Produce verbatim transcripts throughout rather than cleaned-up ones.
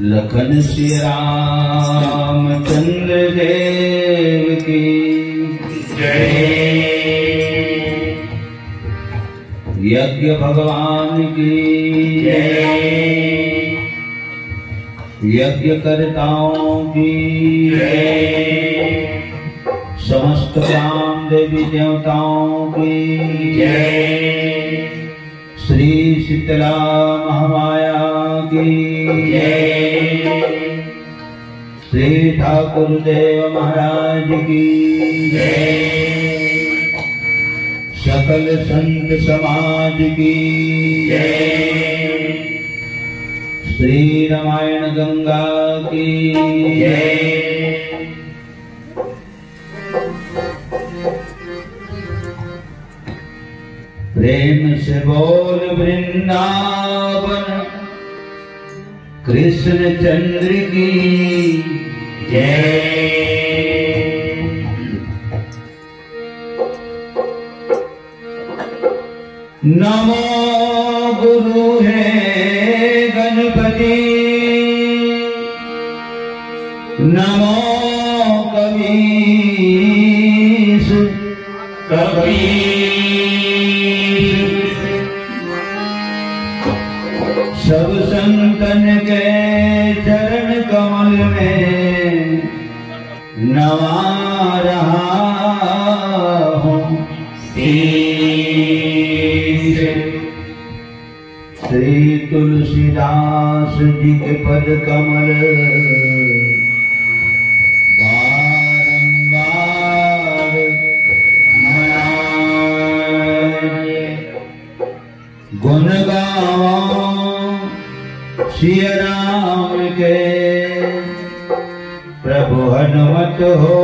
लखन सिया रामचंद्र देव की जय। यज्ञ भगवान की जय। यज्ञकर्ताओं की जय। समस्त ग्राम देवी देवताओं की जय। श्री शीतला महामाया की जय। श्री ठाकुर देव महाराज की जय। सकल संत समाज की जय। श्री रामायण गंगा की जय। प्रेम से बोल वृंदावन कृष्ण चंद्र की जय। नमो गुरु हे गणपति, नमो कवीश कबीर। सब संतन के चरण कमल में नवा रहा हूँ शीश। श्री तुलसीदास जी के पद कमल बारंबार मनाए। गुण गावो सिया राम के, प्रभु हनुमत हो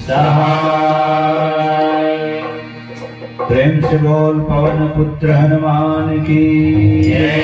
सहाय। प्रेम से बोल पवन पुत्र हनुमान की जय।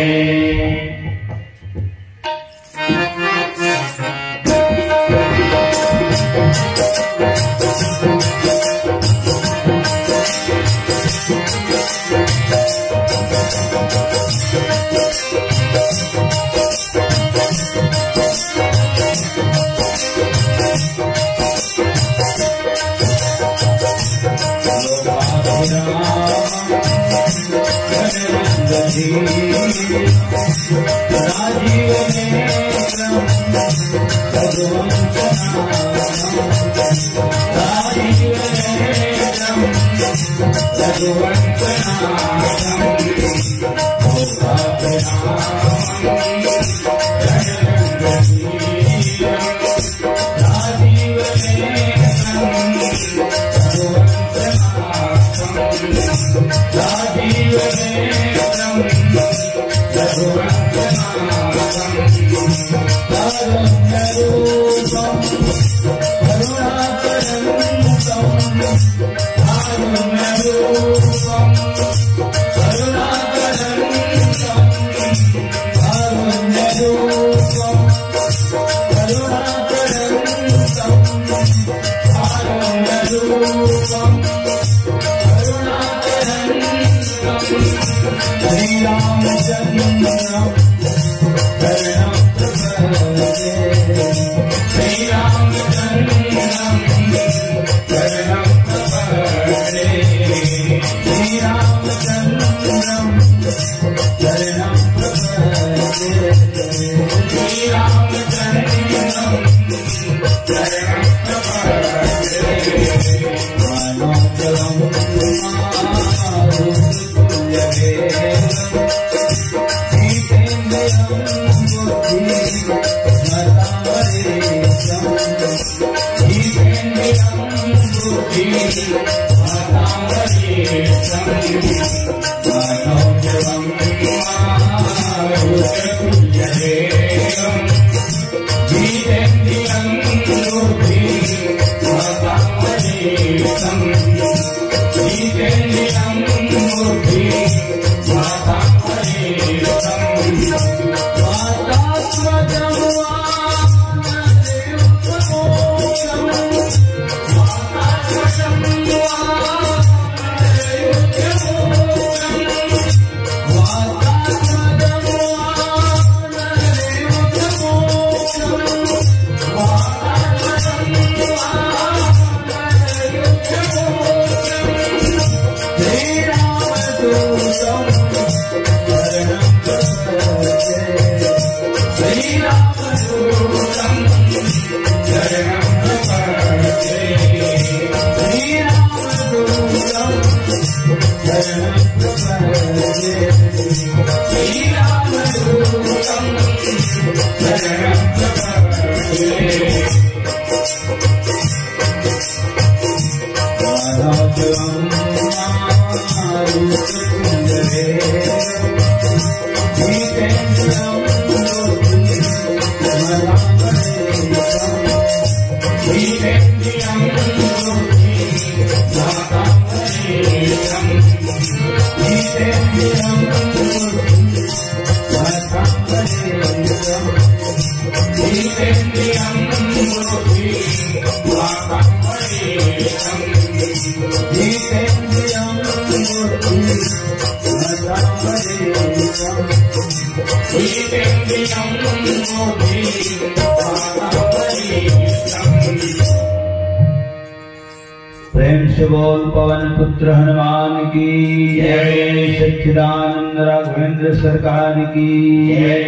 प्रेम से बोल पवन पुत्र हनुमान की जय। सच्चिदानंद राघवेंद्र सरकार की जय।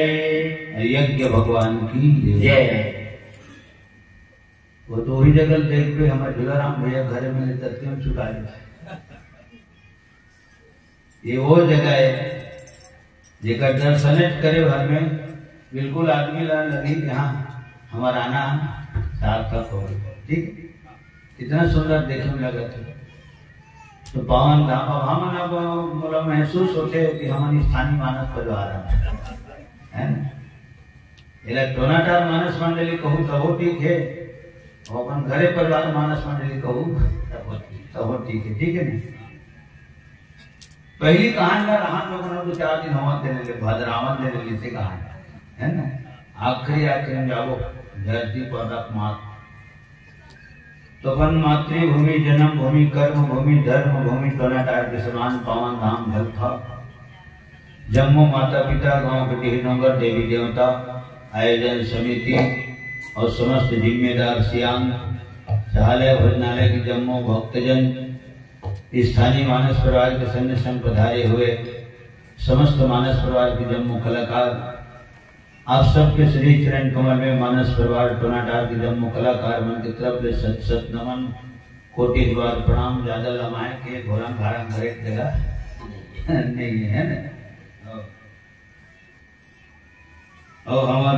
यज्ञ भगवान की जय। वो तो वही जगह देख के हमारे झूलाराम भैया घर में ले तत्व छुटा लेते। ये वो जगह है जेकर दर्शन करे भर में बिल्कुल आदमी ला लगी कि हाँ, हमारा आना सार्थक हो गया। ठीक, कितना सुंदर देखने में लगा था। तो पावन धाम, अब हम ना, मोला महसूस होते कि हम स्थानीय मानस परिवार हैं, है ना? एला टोनाटार मानस मंडली कहूँ तभो ठीक है, और अपन घरे परिवार मानस मंडली कहूँ तभो ठीक है, ठीक है ना? पहली कहानी का रहा लोगों ने दो चार दिन होवन देने ले, भद्रावन देने ले से कहानी, है ना? आखिरी आखिरी में जाओ, धरती पर रख मात। तो अपन मातृभूमि, जन्म भूमि, कर्म भूमि, धर्म भूमि, टोनाटार के समान पावन धाम धलथा। जम्मो माता पिता, गांव के टीह डोंगर, देवी देवता, आयोजन समिति और समस्त जिम्मेदार सियान, सहालय भोजनालय के जम्मो भक्तजन, स्थानीय मानस परिवार के संग संग पधारे हुए समस्त मानस परिवार के जम्मो कलाकार, आप सबके श्री चरण कमल में मानस परिवार टोनाटार के जम्मो कलाकार मन के तरफ ले सत सत नमन, कोटि बार प्रणाम। ज्यादा लमाए के घोरम घारम करे के जगह नहीं है, है ना? और हमार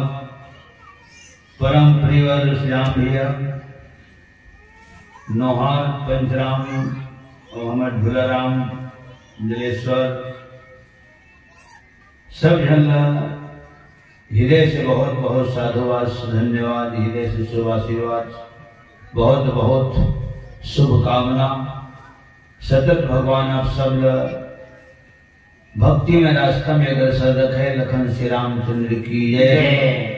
परम प्रियवर श्याम भैया, नोहार पंचराम और हमार झूलाराम जलेश्वर, सब झन ला हृदय से बहुत बहुत साधुवाद, धन्यवाद, हृदय से शुभ आशीर्वाद, बहुत बहुत शुभकामना। सतत भगवान आप सब ला भक्ति में रास्ता में अग्रसर रखे। लखन श्री रामचंद्र की जय। जय।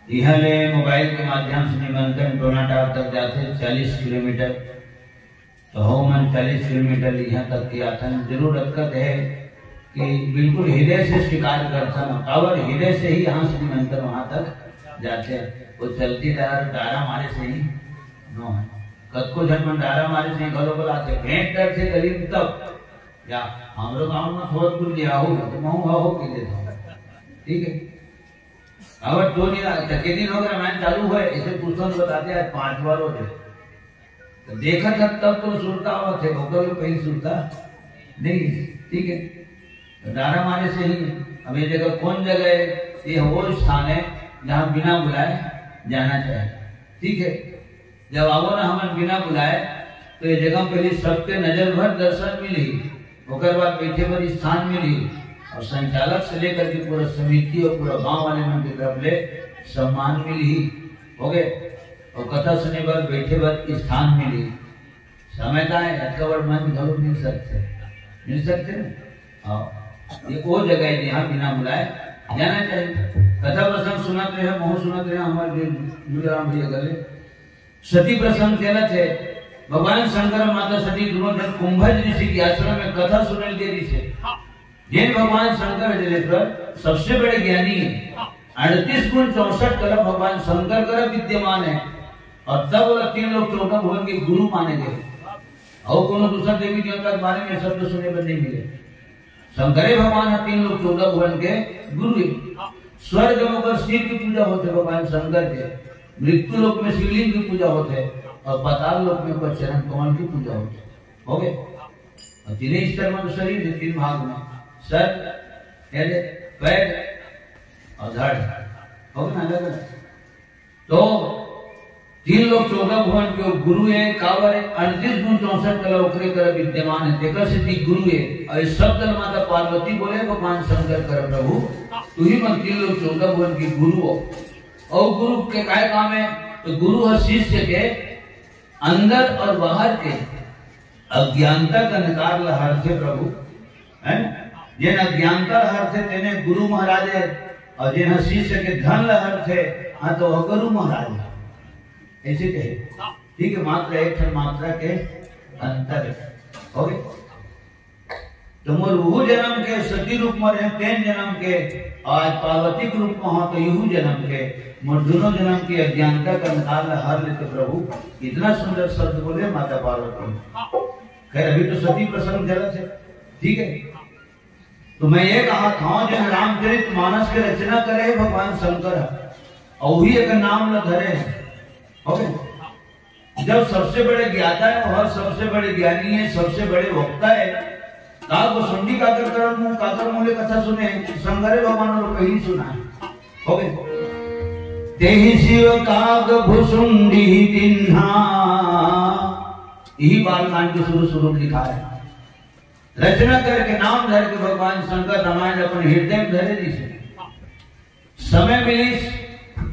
इहाँ ले मोबाइल के माध्यम से निमंत्रण टोनाटार तक जाथे, चालीस किलोमीटर। तो हो मन चालीस किलोमीटर इहाँ तक के आथन, जरूर रखत है कि बिल्कुल हृदय से स्वीकार करथन, काबर हृदय से ही यहाँ से निमंत्रण वहाँ तक जाथे। वो चलती डार, डारा मारे से ही नो है। कतको झन मन डारा मारे से ही घलो बुलाथे, भेंट करथे गली में तब, या हमरो गांव में थोड़ा दूर लिया हो, तो महू हो के देता हूँ। ठीक है, अब तो नहीं रहा, तो के दिन हो गया, रामायण चालू हुआ है, इसे पुस्तक बताते हैं, आज पांच बार हो गए। तो देखा था तब तो सुरता हुआ थे, होकर भी पहली सुरता नहीं, ठीक है। तो डारा मारे से ही, अब ये जगह कौन जगह है? ये वो स्थान है जहाँ बिना बुलाए जाना चाहिए, ठीक है। जब आवो ना हमन बिना बुलाए, तो ये जगह पहले सबके नजर भर दर्शन मिलही, ओकर बाद बैठे बर स्थान मिलही, और संचालक से लेकर के पूरा समिति और पूरा गांव वाले मन की तरफ ले सम्मान मिलही। हो गए? और कथा सुने बर, बैठे बर स्थान मिलही। समय का है, अतका बड़ मंच घलो मिल सकते, मिल सकते ना। हाँ, ये वो जगह है जहाँ बिना बुलाए जाना चाहिए। कथा प्रसंग सुनत रहे, महू सुनत रहे, हमारे जो जुड़ाराम भैया गले सती प्रसंग चलत है। भगवान शंकर और माता सती दोनों जन कुंभज ऋषि के आश्रम में कथा सुनल के ऋषि। जिन भगवान शंकर है जलेश्वर, सबसे बड़े ज्ञानी है। अड़तीस गुण चौसठ कला भगवान शंकर कर विद्यमान है, और तब वो तीन लोक चौदह भुवन के गुरु माने गए। और कोनो दूसरा देवी देवता के बारे में शब्द सुने पर नहीं मिले। शंकरे भगवान ह तीन लोक चौदह भुवन के गुरु है। स्वर्ग में ओकर सिर की पूजा होथे भगवान शंकर के, मृत्यु लोक में शिवलिंग की पूजा होथे, और पाताल लोक में ओकर चरण कमल की पूजा होथे। हो गए? और तीन ही स्तर में तो शरीर है, तीन भाग में, सर, हेड, पैर और धड़। हो गए ना, अलग अलग। तो तीन लोक चौदह भुवन के गुरु है, काबर है? अड़तीस गुण चौसठ कला ओकरे कर विद्यमान है, तेकर सेती गुरु है। और ये शब्द ल माता पार्वती बोले, भगवान शंकर कर प्रभु, तू ही मन तीन लोक चौदह भुवन के गुरु हो। और गुरु के काय काम है? तो गुरु है शिष्य के अंदर और बाहर के अज्ञानता के अंधकार ल हरथे प्रभु, है ना? जेन अज्ञानता ल हरथे तेने गुरु महाराज है, और जेन ह शिष्य के धन ल हरथे, हाँ, तो वह गुरु महाराज है। ऐसे कहे, ठीक है, मात्र एक ठन मात्रा के अंतर है। OK, तो मोर उहू जन्म के सती रूप में रहे, तेन जन्म के आज पार्वती के रूप में हो, तो इहू जन्म के मोर दोनों जन्म की अज्ञानता का अंधकार ला हर लेते प्रभु। इतना सुंदर शब्द बोले माता पार्वती। खैर, अभी तो सती प्रसंग चला थे, ठीक है। तो मैं ये कहा था, जो रामचरित मानस के रचना करे है भगवान शंकर है, और वही एक नाम न धरे है। OK, जब सबसे बड़े ज्ञाता है वो, हर सबसे बड़े ज्ञानी है, सबसे बड़े वक्ता है, काग भुसुंडी काकर करन मुँह, काकर मुँह ले कथा सुने, शंकर भगवान लोग कहीं सुना है। OK, तेहि शिव काग भुसुंडी दिन्हा, यही बाल कांड के शुरू शुरू लिखा है। रचना करके नाम धर के भगवान शंकर रामायण अपन हृदय में धरे जी से समय मिलिस।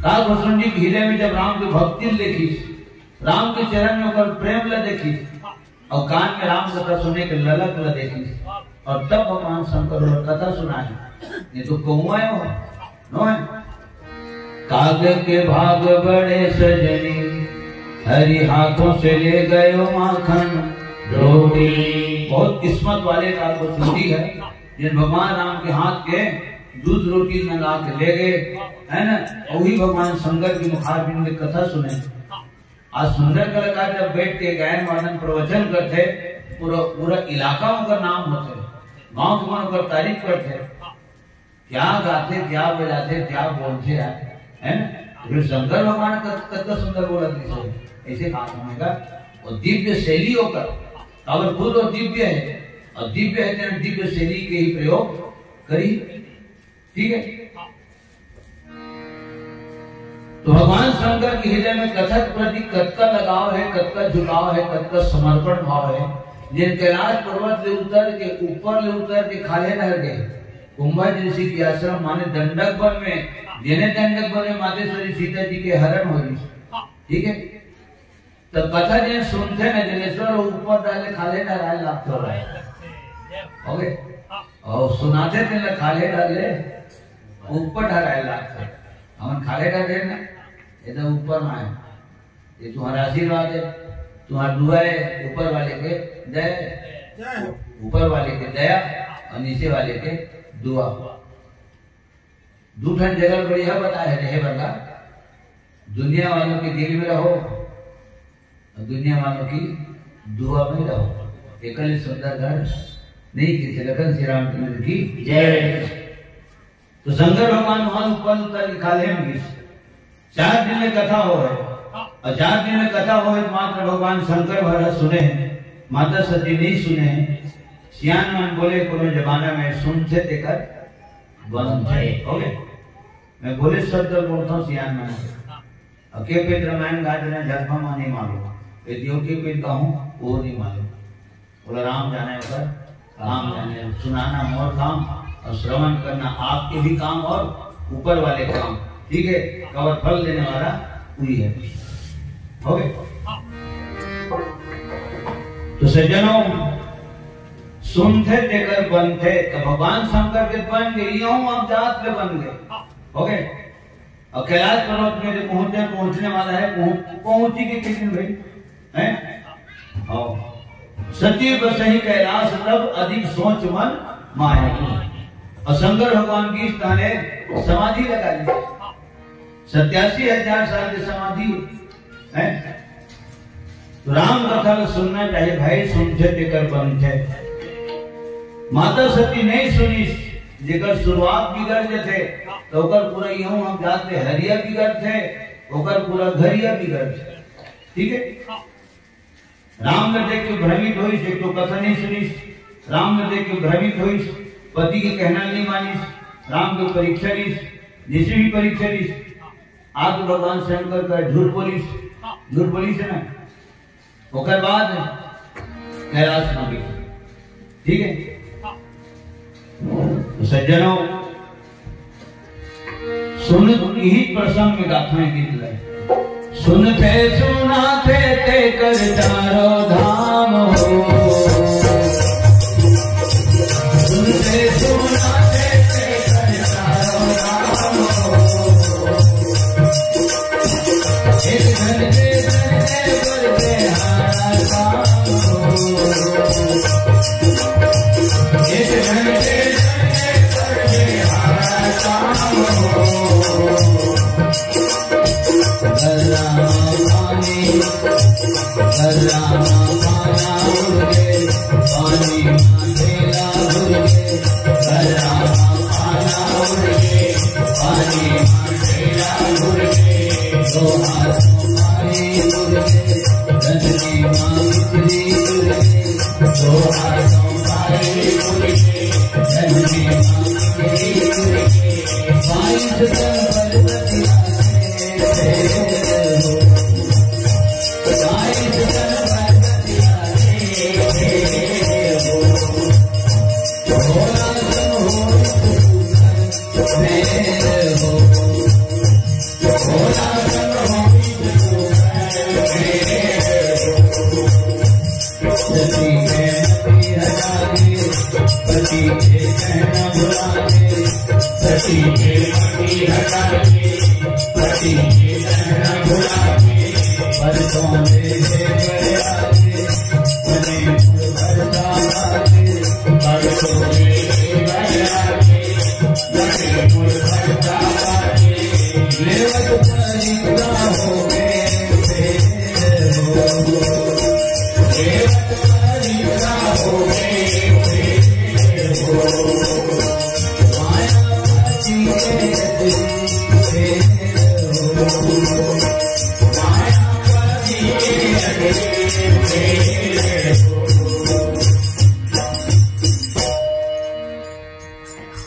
काग भुसुंडी के हृदय में जब राम की भक्ति देखिस, राम के चरण में ओकर प्रेम ला देखिस, और कान में राम कथा सुने के ललक ला देखिस, और तब भगवान शंकर ओकर कथा सुनाए। ये तो कौआ है वो, नो है। काग के भाग बड़े सजनी, हरि हाथों से ले गयो माखन रोटी। बहुत किस्मत वाले काग भुसुंडी है, जिन भगवान राम के हाथ के दूध रोटी मंगा के ले गए, है ना? और वही भगवान शंकर की मुखारबिंद में कथा सुने। आज सुंदर कलाकार जब बैठ के गायन वादन प्रवचन करते, पूरा, पूरा इलाका उनका नाम होते, गांव के मन ओकर तारीफ करते। क्या गाते, क्या बजाते, क्या बोलते यार, है ना? फिर शंकर भगवान कत-, कतना सुंदर बोलत रहिस हे, ऐसे बात होने का। और दिव्य शैली ओकर, काबर खुद वो दिव्य है, और दिव्य है तेन दिव्य शैली के ही प्रयोग करी, ठीक है। तो भगवान शंकर के हृदय में कथा के प्रति कतका लगाव है, कतका झुकाव है, कतका समर्पण भाव है, जेन कैलाश पर्वत ले उतर के, ऊपर ले उतर के खाल्हे डहर गए, कुंभा जी ऋषि के आश्रम माने दंडक वन में, जेने दंडक वन में मातेश्वरी सीता जी के हरण होइस, ठीक है। तो कथा जेन सुनथे ना जलेश्वर, वो ऊपर डहर ले खाल्हे डहराए लागथे। OK, और सुनाथे तेन ला खाल्हे डहर ले ऊपर डहराए लागथे। हमन खाल्हे डहरे ना, ये तो ऊपर में आए, ये तुम्हारा आशीर्वाद है, तुम्हारा दुआ है, ऊपर वाले के दया, ऊपर वाले के दया और नीचे वाले के दुआ। दू ठन जगह बढ़िया बताए हे रहे बर ला, दुनिया वालों के दिल में रहो और दुनिया वालों की दुआ में रहो। एकल सुंदर घर नहीं किसी, लखन श्री रामचंद्र की जय। तो शंकर भगवान वहां ऊपर उतर के खाल्हे में गिस। चार दिन में कथा होय, और चार दिन में कथा होय तो मात्र भगवान शंकर भर सुने हैं, माता सती नहीं सुने हैं। सियान मन बोले, कोनो जमाना में सुनथे तेकर बनथे। OK, मैं बोले शब्द बोलता हूँ सियान मन। और के पेट रामायण गा देना, झगमा माँ नहीं मालूम, ये दियो के पेट कहूँ, वो नहीं मालूम। बोला, राम जाने पर, राम जाने, सुनाना मोर काम और श्रवण करना आपके भी काम और ऊपर वाले काम, ठीक है। कवर फल देने वाला वही है। OK, तो सज्जनों, सुनथे तेकर बनथे, तो भगवान शंकर के बन गए, यूं हम जात के बन गए। OK, और कैलाश पर्वत में जो पहुंचे, पहुंचने वाला है, पहुंच-, पहुंची के किसी भाई, हैं? और सती बसही कैलाश तब अधिक सोच मन माया। और शंकर भगवान की स्थाने समाधि लगा ली, सत्यासी हजार साल की समाधि है। तो राम कथा ला सुनना चाहिए भाई, सुनथे तेकर बनथे। माता सती नहीं सुनिस, जेकर शुरुआत बिगड़ जथे, तो ओकर पूरा यूं हम जाते हरिया बिगड़थे, ओकर पूरा घरिया बिगड़थे, ठीक है। राम ला देख के भ्रमित होइस, एक तो कथा नहीं सुनिस, राम ला देख के भ्रमित होइस, पति के कहना नहीं मानिस, राम के परीक्षा लिस, जैसे भी परीक्षा लिस, आज भगवान शंकर का झूठ बोलिस, झूठ बोलिस है ना, ओकर बाद कैलाश में गई। ठीक है, तो सज्जनों, सुन, यही प्रसंग में गाथा है गीत ला। सुनथे सुनाथे तेकर चारों धाम हो। सुनथे सुनाथे तेकर चारों धाम हो। एक घंटे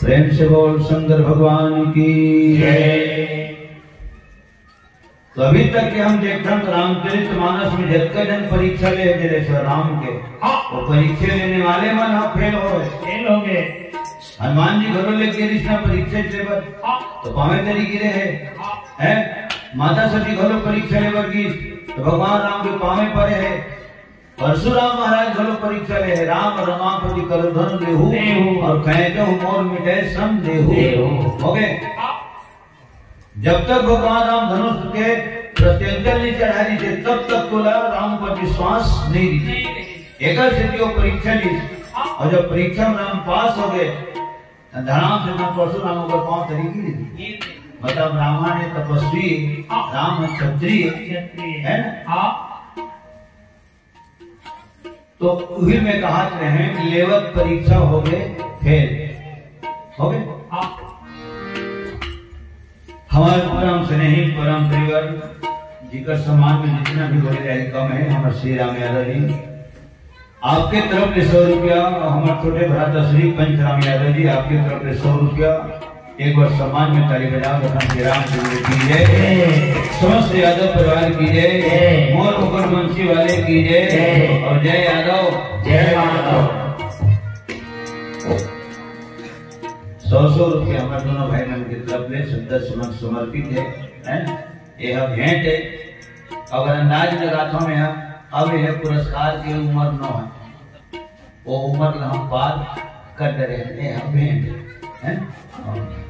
प्रेम से बोल शंकर भगवान की। तो अभी तक के हम देखथन रामचरित मानस में जतका जन परीक्षा ले हे राम के, हाँ। वो परीक्षा लेने वाले मन ह फेल हो गए। फेल हो गए। हनुमान जी घलो लेके रिश्ता परीक्षा ले बर, हाँ। तो पावे तरी गिरे हे। हाँ। हैं? माता सती घलो परीक्षा ले बर गिस, तो भगवान राम के पावे परे हे। परशुराम महाराज घलो परीक्षा ले हे, "राम रमापति कर धन लेहू, लेहू। और कहे जो मोर मिटे सम देहू।" देहू। हो गए? जब तक भगवान राम धनुष के प्रत्यंतर नहीं चढ़ा रही थे, तब तक तोला राम पर विश्वास नहीं रही। एकर से जो परीक्षा ली, और जब परीक्षा में राम पास हो गए, तो धड़ाम से मैं परशुराम ऊपर पाँव तरी गिर दी। मतलब रावण है तपस्वी, राम है क्षत्रिय, है ना? हाँ। तो उही में कहत रहे कि लेवत परीक्षा हो गए फेल, हो गए। हाँ। हमारे परम स्नेही, परम प्रियवर, जिकर सम्मान में जितना भी बोले जाए कम है, हमारे श्री राम यादव जी, आपके तरफ से सौ रुपया और हमारे छोटे भ्राता श्री पंचराम यादव जी, आपके तरफ से सौ रुपया। एक बार सम्मान में ताली बजाओ, भगवान श्री रामचंद्र की जय, समस्त यादव परिवार की जय, मोर मुकुट वंशी वाले की जय, और जय यादव, जय माधव। सौ सौ रुपया हमारे दोनों भाई मन की तरफ ले श्रद्धा सुमन समर्पित है, है ना? ये हम भेंट है। अगर अंदाज लगाता हूँ मैं, अब यह पुरस्कार की उम्र नौ है। वो उम्र ला हम पार कर डरे हैं, ये हम भेंट है, हैं?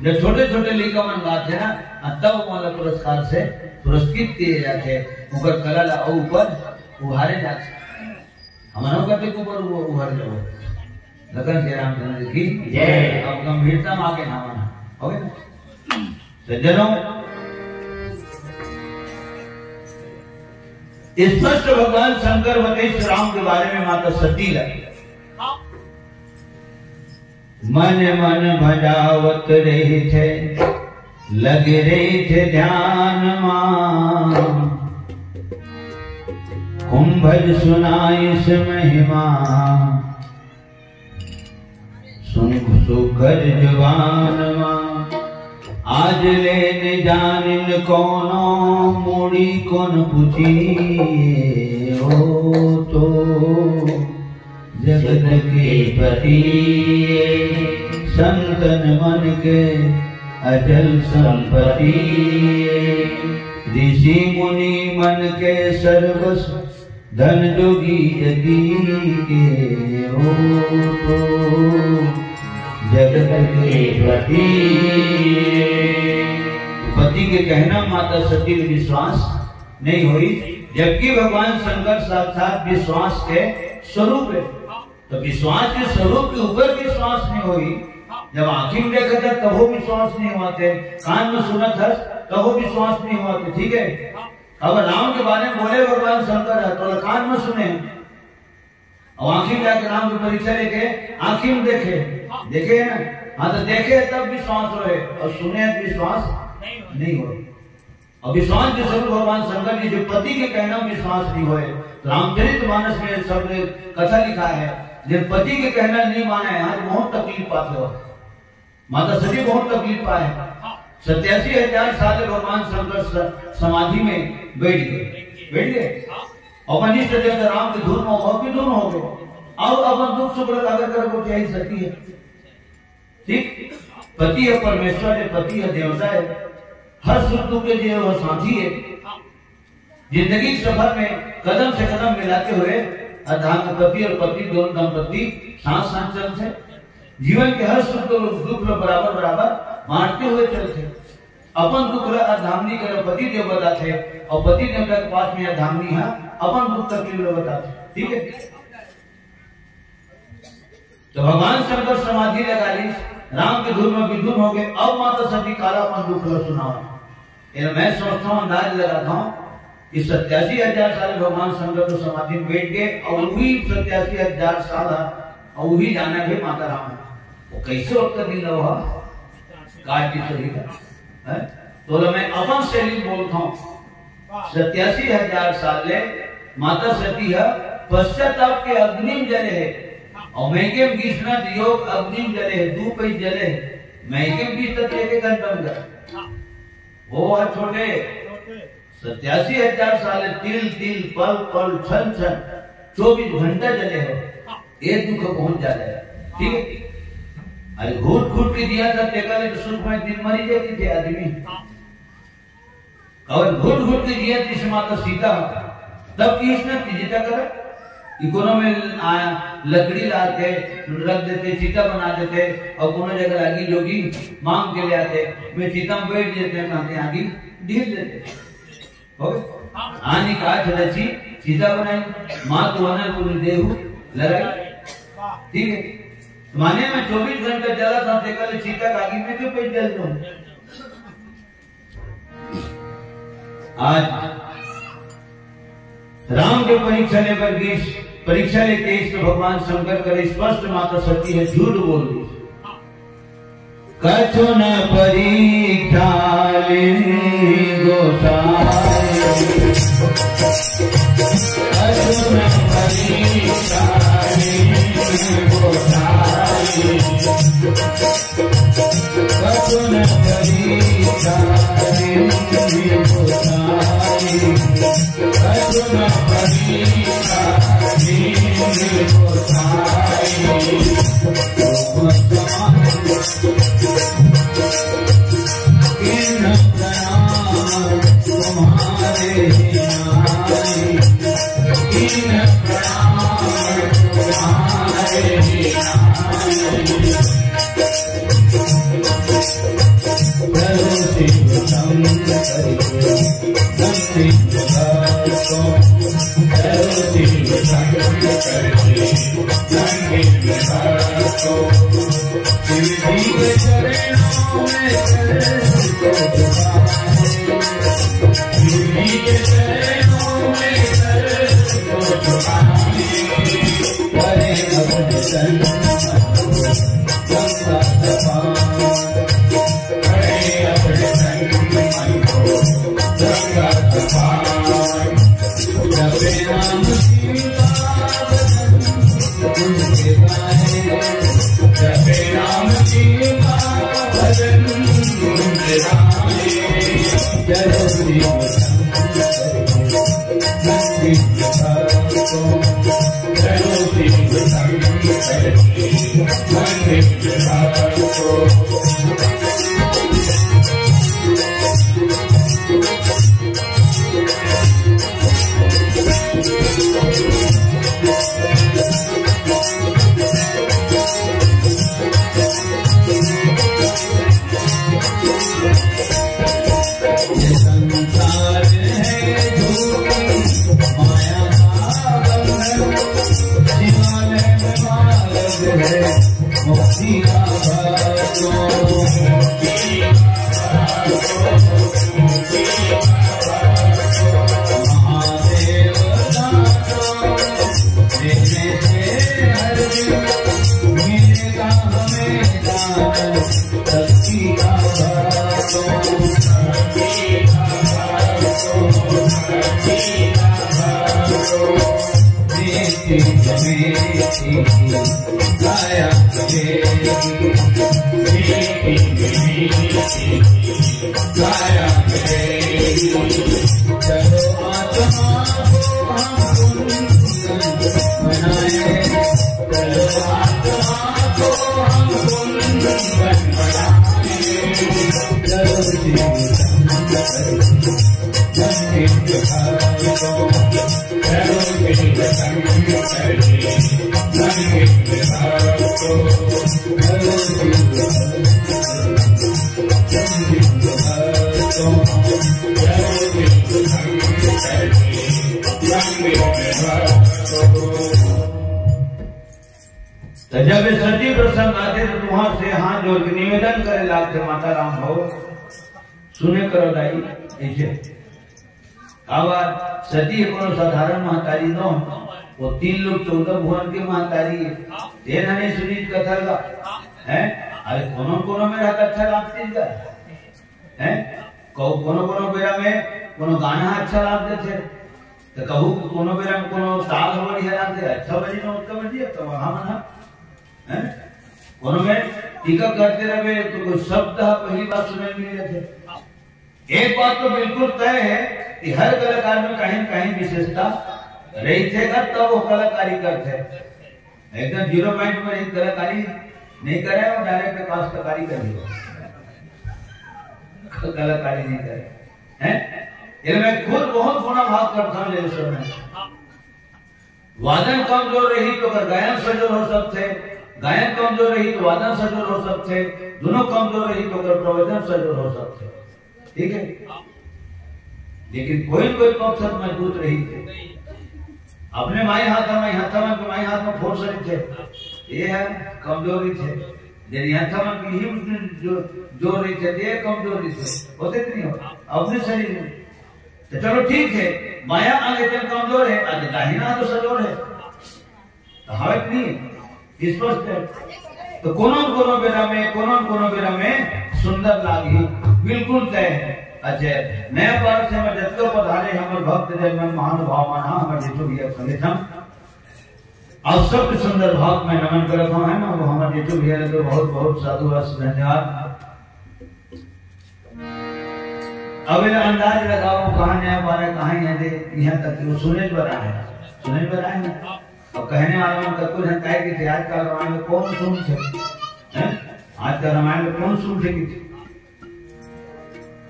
जब छोटे-छोटे लइका मन गाथे ना, तब वो वाला पुरस्कार से पुरस्कृत किए जाथे, ओकर कला ला अउ ऊपर उभारे जाथे। हमन अउ कतेक ऊपर उ-, उभर जाबो। लखन श्री रामचंद्र की जय। अब गंभीरता में आके नाम आना, हो गया ना? सज्जनों, स्पष्ट भगवान शंकर बताइस राम के बारे में माता सती ला, मन मन भजावत रहिथे, लगे रहिथे ध्यान मा। कुंभज सुनाइस महिमा, सुन सुघर जुबान मा। आज ले न जानिन कोनो, मुड़ी कोन पूछी ओ तो। जगत के पति, संतन मन के अचल संपत्ति। ऋषि मुनि मन के सर्वस्व, धन जोगी जति के हो तो। जगत के पति। पति के कहना माता सती के विश्वास नहीं होई, जबकि भगवान शंकर साक्षात विश्वास के स्वरूप है। तो विश्वास के स्वरूप के ऊपर विश्वास नहीं होई, जब आँखी में देखत है तबो विश्वास नहीं होते, कान में सुनत है तबो विश्वास नहीं होते, ठीक है? अब राम के बारे में बोले भगवान शंकर ह, तो कान में सुने, अब आँखी में जाके राम की परीक्षा लेके आँखी में देखे, देखे है ना? हाँ, तो देखे तब विश्वास होए और सुने तो विश्वास नहीं होए। और विश्वास के स्वरूप भगवान शंकर जी जो पति के कहना में विश्वास नहीं होए, तो रामचरित मानस में सब कथा लिखा है, जब पति के कहना नहीं माने, यहाँ तो बहुत तकलीफ पाते हो। माता सती बहुत तकलीफ पाए। सत्यासी हजार साल भगवान शंकर स-, समाधि में बैठ गए, बैठ गए। अपन इष्ट देवता राम के धुन में बहुत भी धुन हो गए। अब अपन दुख सुख ला अगर कर को क्या ही सती है। ठीक, पति है परमेश्वर है, पति है देवता है, हर सुख दुख के लिए वह साथी है। जिंदगी के सफर में कदम से कदम मिलाते हुए अर्धांग पति और पत्नी दोनों दंपति साथ साथ चलते हैं। जीवन के हर सुख दुख दुख ला बराबर बराबर बांटते हुए चलते हैं। अपन दुख ला अर्धांगिनी कर पति देव बताते हैं और पति देवता के पास में अर्धांगिनी है अपन दुख तकलीफ ला बताते हैं। ठीक है, तो भगवान शंकर समाधि लगा ली, राम के धुन में विधुन हो गए। अब माता सती काला अपन दुख ला सुनाओ। ये मैं सोचता हूँ, अंदाज लगाता हूँ कि सत्यासी हजार साल भगवान शंकर तो समाधि में बैठ गए और वही सत्यासी हजार साल और वही जाना भी माता राम। वो कैसे वक्त दिन रहा काट की सही का है? तो मैं अपन शैली बोलता हूँ, सत्यासी हजार साल ले माता सती है पश्चाताप के अग्नि में जले है। और मैं के विश्वनाथ योग अग्नि में जले है, दू पै जले है। मैं के बीस तक एक एक घंटा में जले। वो है छोटे, सत्यासी हजार साल ले तिल तिल पल पल क्षण क्षण चौबीस घंटा जले है। ये दुख पहुंच जाता है। ठीक है, अरे घुट घुट के जिया था, टेका ले तो सुख में दिन मरी जाती थे आदमी। और घुट घुट के जिया थी माता सीता, तब कृष्ण की चिता कर इकोनो में आ, लकड़ी ला के रख देते, चिता बना देते और कोनो जगह लागी जोगी मांग के ले आते, मैं चिता में बैठ देते हैं, कहते आगे ढील देते। हो गए? आनी का थोड़ा ची चिता बनाई, माँ तो आना को देहू लड़ाई। ठीक है, माने में चौबीस घंटा जला था, देखा ले चिता कागी में क्यों पे जल दो। आज राम के परीक्षा लेबर गिस, परीक्षा लेके इष्ट भगवान शंकर करे स्पष्ट माता सती है झूठ बोल दी। कछु न परीक्षा लेन गोसाई, कछु न परीक्षा लेन गोसाई। कछु न परीक्षा लेन गोसाई, कछु न परीक्षा लेन गोसाई। इन प्रणाम तुम्हारे नाई, इन प्रणाम तुम्हारे नाई। करो शिव शंकर के मंदिर को, करो शिव शंकर के मंदिर को। शिव जी के चरणों में सर को झुकाए, शिव जी के चरणों में सर को झुकाए। करे अपने तन मन को गंगा तपा, करे अपने तन मन को गंगा तपा। जपे नाम शिव का भजन गुण के गाए, जपे नाम शिव का भजन गुण के गाए। चलो शिव शंकर के मंदिर को, चलो शिव शंकर के मंदिर को। ये संसार है झूठी माया का बंधन, जीवन में मार्ग है मुक्ति का भजन। त जब ये सती प्रसंग आथे, तो तुम्हार से हाथ जोड़ के निवेदन करे लागथे, माता राम हो, सुने करो दाई। ऐसे अब सती कोनो साधारण महतारी नो, वो तीन लोग चौदह भुवन के महतारी हे। तेन नहीं सुनी कथा ला, हैं? अरे कोनो कोनो में रहत अच्छा लागथे का, हैं? को-, कोनो कोनो बेरा में कोनो गाना अच्छा लाग देथे, तो कहू कोनो बेरा में कोनो ताल बढ़िया लाग दे, अच्छा बजी ना, उत्तम बजी, तो वहाँ मन ह, हैं? कोनो में टीका करते रहे तो कोई शब्द ह पहली बार सुने मिल जाथे। एक बात तो बिल्कुल तय है कि हर कलाकार में कहीं न कहीं विशेषता रहिथे गा, तब वो कलाकारी करथे। एकदम जीरो पॉइंट में रही कलाकारी नहीं करे, वो डायरेक्ट पास कलाकारी कर दियो। कलाकारी नहीं करे, हैं? ये मैं खुद बहुत गुणा भाग करता हूँ जैसे मैं। वादन कमजोर रही तो ओकर गायन सजोर हो सकथे, गायन कमजोर रही तो वादन सजोर हो सकथे, दोनों कमजोर रही तो ओकर प्रवचन सजोर हो सकथे। ठीक है, लेकिन कोई न कोई पक्ष मजबूत रही थे। अपने माई हाथ में, हाथ में, माई हाथ में फोर्स रही थे, ये है कमजोरी थे। यदि हाथ में की ही उसमें जो जोर रही थे, ये कमजोरी थे, होते कि नहीं हो? अपने शरीर में तो चलो ठीक है, बायां अंग एकदम कमजोर है, आज दाहिना तो सजोर है, तो हवे कि नहीं? स्पष्ट है। तो कोनो न कोनो बेरा में, कोनो न कोनो बेरा में सुंदर लागी, बिल्कुल तय है। अच्छा, नया पार से हमर जतको पधारे हमर भक्त जन मन, महानुभाव मन, हाँ, हमर जितको भी संगठन, आप सबके सुंदर भाव में नमन करत हूँ, है ना? वो हमर जितको भी है तो बहुत बहुत साधुवाद, धन्यवाद। अब एला अंदाज लगाओ, कहाँ नया पारा, कहाँ यहाँ दे, यहाँ तक वो सुने बर आए, सुने बर आए ना। अब कहने वाला मन कतको झन कहे कि आजकल रामायण में कौन सुनथे, हैं? आजकल रामायण में कौन सुनथे कि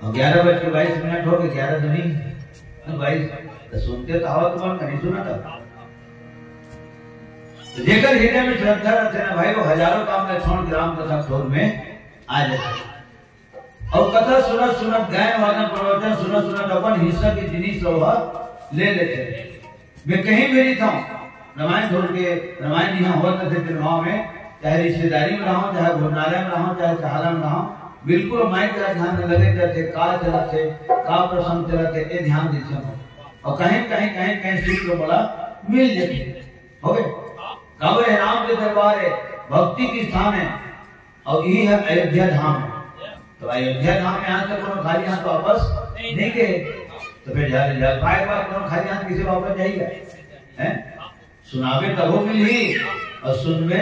अब ग्यारह बज के बाईस मिनट हो गए, ग्यारह तो नहीं, बाईस तो सुनते तो हवा तुम्हारा नहीं सुना था। तो जेकर हृदय में श्रद्धा रखे ना भाई, वो हजारों काम का छोड़ के राम कथा खोर में आ जाए। और कथा सुनत सुनत, गायन वादन प्रवचन सुनत सुनत अपन हिस्सा की जिनिस लोहा ले लेथे। मैं कहीं भी रहिथंव, रामायण छोड़ के, रामायण यहाँ होत रथे तेन गाँव में, चाहे रिश्तेदारी में रहंव, चाहे भोजनालय में रहंव, चाहे चहाला में रहंव, बिल्कुल माई का ध्यान लगे रहथे, का चलत हे, का प्रसंग चलत हे, ये ध्यान देथे। और कहीं, कहीं, कहीं, कहीं सीख तो बोला मिल जाथे। हो गए? काबर हे? राम के दरबार है, भक्ति की स्थान है, और यही है अयोध्या धाम। तो अयोध्या धाम में आज तक कोनो खाली हाथ वापस नहीं गए। तो फिर जल, जलपाए के बाद कोनो खाली हाथ किसी वापस जाएगा? हैं? सुनावे तभो मिलही और सुनवे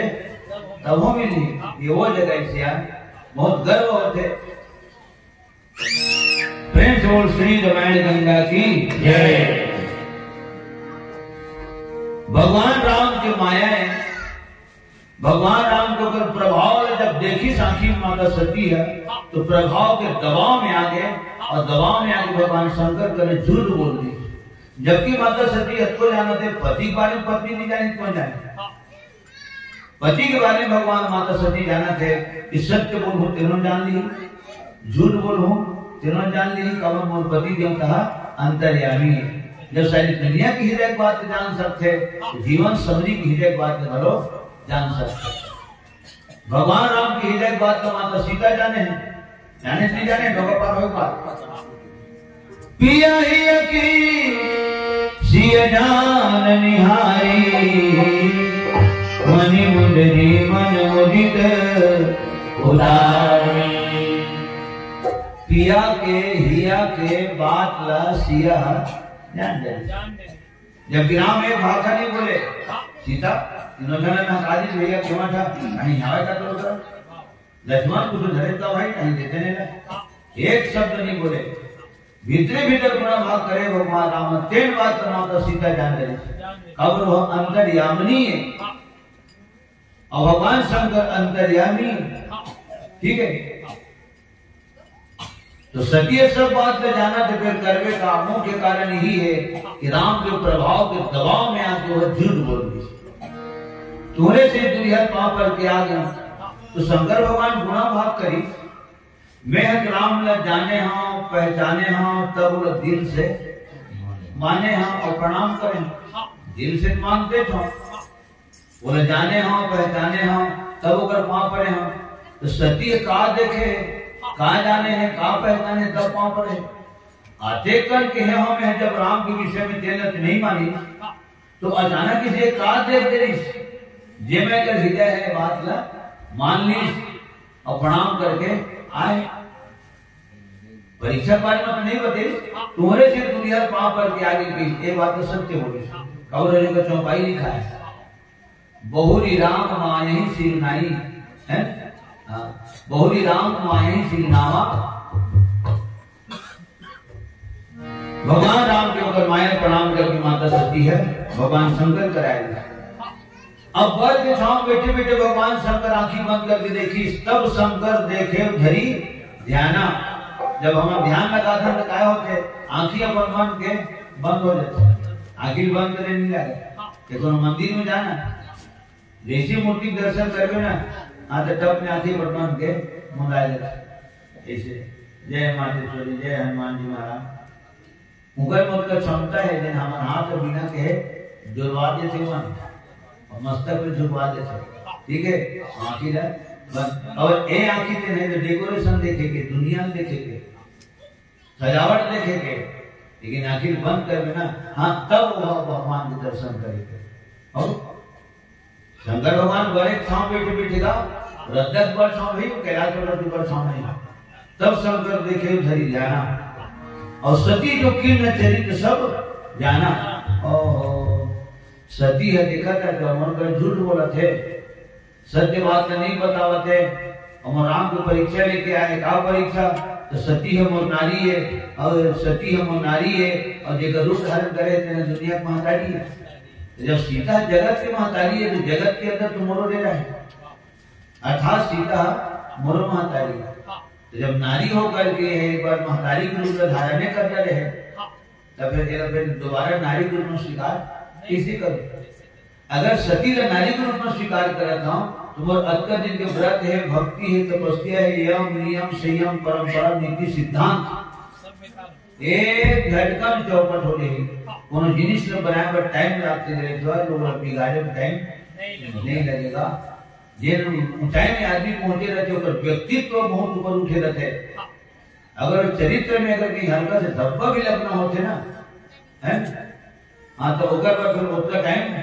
तभो मिलही। ये वो जगह है, सिया, बहुत गर्व होथे। प्रेम से बोल श्री रामायण गंगा की जय। भगवान राम के माया है। भगवान राम के ऊपर प्रभाव वाला जब देखिस आँखी में माता सती ह, तो प्रभाव के दबाव में आके, और दबाव में आके भगवान शंकर कने झूठ बोल दिस। जबकि माता सती ह अतको जानत हे, पति के बारे में पत्नी नहीं जानी, कौन जाने? पति के बारे में भगवान माता सती जानत हे कि सत्य बोलहूँ तेनो जान ली, झूठ बोलहूँ तेनो जान ली, काबर मोर पति देव तहा अंतर्यामी है। जब सारी दुनिया के हृदय के बात जान सकथे, तो जीवन समरी के हृदय के बात घलो जान सकथे। भगवान राम के हृदय के बात तो माता सीता जाने हे, जाने नहीं जाने, डोका पार हो बात। पिया हिया की सिय जान निहारी, मनि मुंदरी मन मुदित उदारी। पिया के हिया के बात ला सिया जान जाए। जबकि राम एक भाषा नहीं बोले। सीता इन्होंने कहा, "राजी भैया, क्षमा था, कहीं आवे का तो कर।" लक्ष्मण कुछ धरे तो भाई, कहीं देते नहीं ना, एक शब्द नहीं बोले। भीतरे भीतर गुणा भाग करे भगवान राम, तेन बात का नाम तो सीता जान रही। अब वो अंतर्यामिनी है, और भगवान शंकर अंतर्यामी है। ठीक है, तो सती सब बात का जाना तो फिर करवे का मुख्य कारण यही है कि राम के प्रभाव के दबाव में आके वो झूठ बोल दी। तोरे से दुनिया पाप पर के आ गया, तो शंकर भगवान गुणा भाग करी। मैं हक राम ला जाने हूँ, पहचाने हूँ, तब वो दिल से माने हूँ और प्रणाम करें। दिल से मानते थे, बोले जाने हूँ, पहचाने हूँ, तब ओकर पाँव पड़े हूँ। तो सती का देखे, का जाने हैं, का पहचाने, तब पाँव पड़े। आते कल के हैं हम हैं, जब राम के विषय में तेल नहीं मानी, तो अचानक इसे का देख दे, जे मैं कर हृदय है बात ला मान ली और प्रणाम करके आए। परीक्षा पाठ में तो नहीं बते, तुम्हारे से दुनिया पाँव पर के आगे की ये बात तो सत्य हो गई। कौरव का चौपाई लिखा है, बहुरी राम मायही सिर नाई, है? हाँ, बहुरी राम मायही सिर नावा। भगवान राम के ऊपर माया प्रणाम करके माता सती है, भगवान शंकर कराएगा। अब बर के छांव बैठे बैठे भगवान शंकर आंखी बंद करके देखी, तब शंकर देखे धरी ध्याना। जब हम ध्यान लगाथन तो काय होथे, आंखी अपन मन के बंद हो जाथे, आंखी बंद करे नहीं लगे। तो कोनो मंदिर में जाना, जैसे मूर्ति के दर्शन करबे ना, हाँ, तो टप में आंखी बंद के मुंदाए जाथे। ऐसे, "जय मातेश्वरी, जय हनुमान जी महाराज।" उनकर मत का क्षमता है, जेन हमर हाथ बिना कहे जुड़वा देथे मन, और मस्तक में झुकवा देथे। ठीक है, आंखी ला बंद। और ए आंखी ते नहीं तो decoration देखे के, दुनिया में देखे के, सजावट देखे के, लेकिन आंखी बंद करबे ना, हाँ, तब वो भगवान के दर्शन करे के। और शंकर भगवान बड़े छांव बैठे बैठे गा, रद्दक बड़ छांव भी, कैलाश पर्वत के बड़ छांव नहीं। तब शंकर देखे धरी ध्याना, और सती जो किन्न चरित सब जाना। ओहो, सती है देखा था, तो मन कर झूठ बोला थे, सत्य बात तो नहीं बतावत है। और राम को परीक्षा लेके आए, का परीक्षा? तो सती है मोर नारी है, और सती है मोर नारी है, और जेकर रूप धारण करे तेने दुनिया के महतारी है। तो जब सीता जगत के महतारी है, तो जगत के अंदर तो मोरो डेरा है, अर्थात सीता मोरो महतारी है। तो जब नारी होकर के है, एक बार महतारी के रूप में धारण कर रहे हैं, तब फिर, फिर दोबारा नारी के रूप में स्वीकार कैसे करूं? अगर सती ला नारी के रूप में स्वीकार करत हूं, तो मोर अतका दिन के व्रत है, भक्ति है, तपस्या है, यम, नियम, संयम, परंपरा, नीति, सिद्धांत, एक झटका में चौपट हो जाही। कोनो जिनिस में बनाए बर टाइम लागथे, जो है, लोग बिगाड़े में टाइम नहीं लगेगा। जे ऊंचाई में आदमी पहुंचे रहते, ओकर व्यक्तित्व बहुत ऊपर उठे रहते। अगर चरित्र में अगर कहीं हल्का से धब्बा भी लगना होते ना, है ना? हाँ, तो ओकर पर फिर उतना टाइम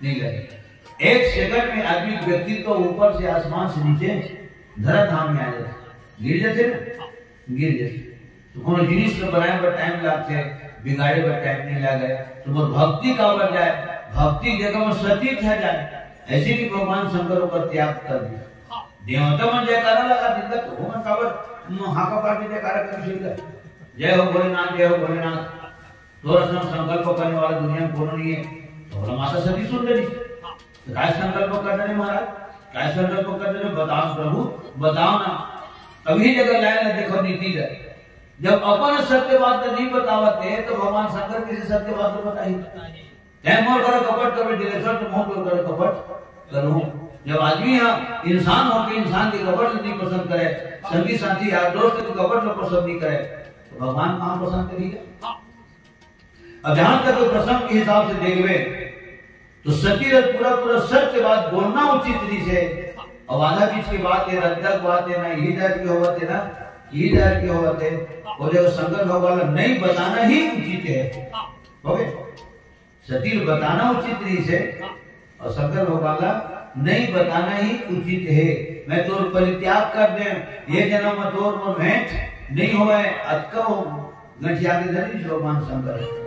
नहीं लगे। एक सेकंड में आदमी व्यक्तित्व ऊपर से, आसमान से नीचे धरा धाम में आ जाते, गिर जाते ना, गिर जाते। तो कोनो जिनिस को बनाए पर टाइम लागते, बिगाड़े पर टाइम नहीं लगे। तो मोर भक्ति का बढ़ जाए, भक्ति की जगह में सती ठहर जाए, ऐसे भी भगवान शंकर ऊपर त्याग कर दिया। देवता मन जयकारा लगा दिन तक, तो मन काबर हाका पार के जयकारा कर सुन। जय हो भोलेनाथ, जय हो भोलेनाथ। तोर असन संकल्प करने वाला दुनिया में कोनो नहीं है। तो बोला, माता सती सुन रही। तो काय संकल्प कर रहे महाराज? काय संकल्प कर रहे? बताओ प्रभु, बताओ ना। अभी जगह लाइन ला देखो, नीति ला। जब अपन सत्य बात नहीं बतावते, तो भगवान शंकर किसी सत्य बात को बताई? तैं मोर करा कपट करबे, दिलेश्वर, तो मोर तोर करा कपट करूं। जब आदमी यहाँ इंसान होके इंसान के कपट नहीं पसंद करे, संगी साथी यार दोस्त के कपट को पसंद नहीं करे, तो भगवान कहाँ पसंद करेगा? अब जहां तक प्रसंग के हिसाब से देखबे, तो सती ला पूरा पूरा सत्य बात बोलना उचित नहीं से। अब आधा बीच की बात है, रद्दक बात है, ना यही डर के होवत है, ना यही डर के होवत है। और जब शंकर भगवान ला नहीं बताना ही उचित है, ओके, सती ला बताना उचित नहीं से, और शंकर भगवान ला नहीं बताना ही उचित है। मैं तोर परित्याग कर दे, ये जन्म में तोर मोर भेंट नहीं होवे, अतका गठिया के धरी भगवान शंकर।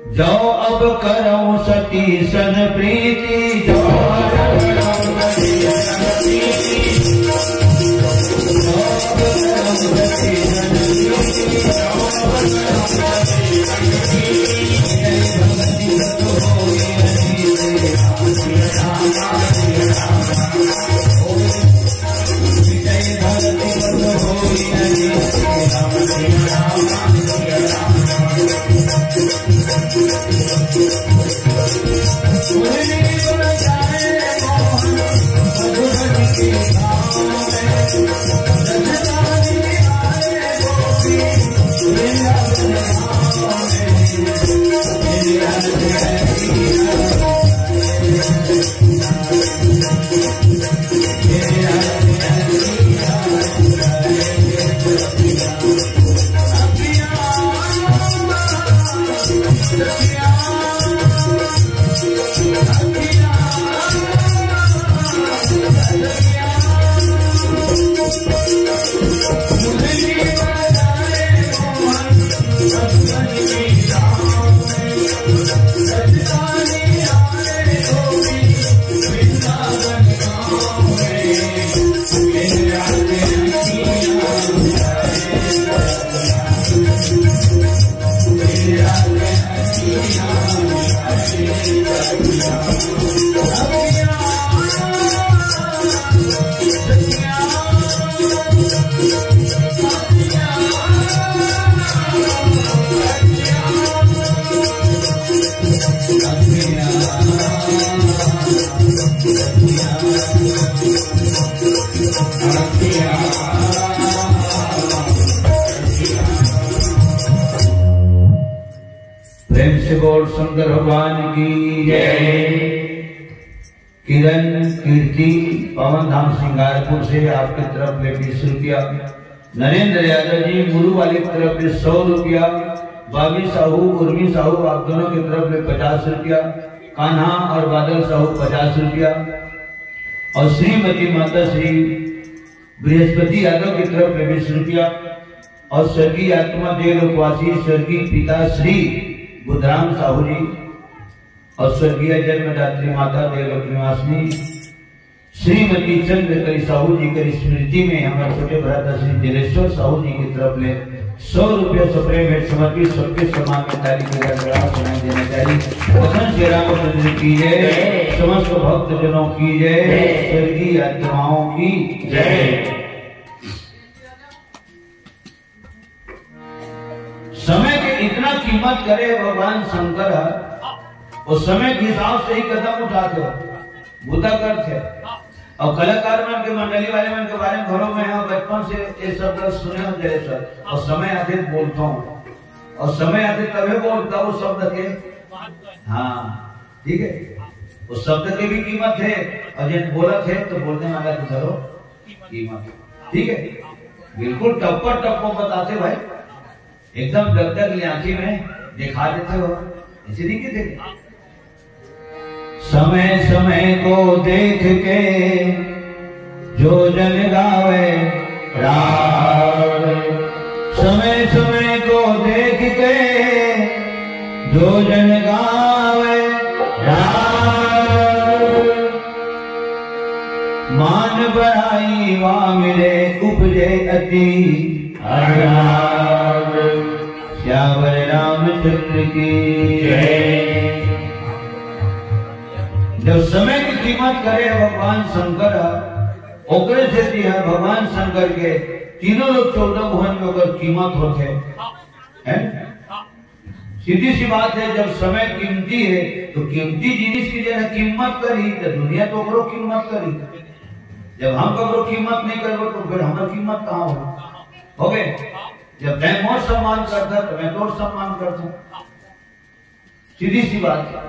जो अब करऊं सती सन प्रीति, जो अब करऊं सती सन प्रीति, जो अब करऊं सती सन प्रीति, जो अब करऊं सती सन प्रीति। प्रेम से बोल शंकर भगवान की जय। किरण कीर्ति पवन धाम सिंगारपुर से आपके तरफ ले बीस रुपया, नरेंद्र यादव जी मुरू वाले की तरफ ले सौ रुपया, बाबी साहू, उर्मी साहू, आप दोनों की तरफ ले पचास रुपया, कान्हा और बादल साहू पचास रुपया, और श्रीमती माता श्री बृहस्पति यादव की तरफ ले बीस रुपया, और स्वर्गीय आत्मा देव लोकवासी स्वर्गीय पिता श्री बुधराम साहू जी और स्वर्गीय जन्मदात्री माता देवलोक निवासिनी श्रीमती चंद्रकली साहू जी के स्मृति में हमारे छोटे भ्राता श्री जलेश्वर साहू जी की तरफ ले सौ रुपया सप्रेम भेंट समर्पित। सबके सम्मान में ताली की गड़गड़ाहट सुनाई देना चाहिए। भगवान श्री रामचंद्र की जय, समस्त भक्त जनों की जय, स्वर्गीय आत्माओं की जय। समय के इतना कीमत करे भगवान शंकर ह, वो समय के हिसाब से ही कदम उठाथे, बुता करथे। और कलाकार मन के, मंडली वाले मन के बारे में घरों में है, बचपन से ये सब सुने हो जैसे, और समय आते बोलता हूँ, और समय आते तभी बोलता वो शब्द के। हाँ, ठीक है, वो शब्द के भी कीमत है, और जब बोलत है तो बोलने वाला के घरों कीमत, ठीक है। बिल्कुल टप्पर टप्पर बताते भाई, एकदम दग दग ले आंखी में दिखा देते हो, ऐसे नहीं कहते। समय समय को देख के जो जन गावे राग, समय समय को देख के जो जन गावे राग। मान बड़ाई वा मिले उपजे अति अनुराग। सियावर रामचंद्र की जय। जब समय की कीमत करे भगवान शंकर, ओकरे से दिया भगवान शंकर के तीनों लोग चौदह भुवन में ओकर कीमत होते हैं। सीधी सी बात है, जब समय कीमती है तो कीमती जिनिस की जगह कीमत करी तो दुनिया तो ओकरो कीमत करी। जब हम ककरो कीमत नहीं करबो तो फिर हमर कीमत कहाँ हो? हो गए? जब मैं मोर सम्मान करता तो मैं तोर सम्मान करता। सीधी सी बात।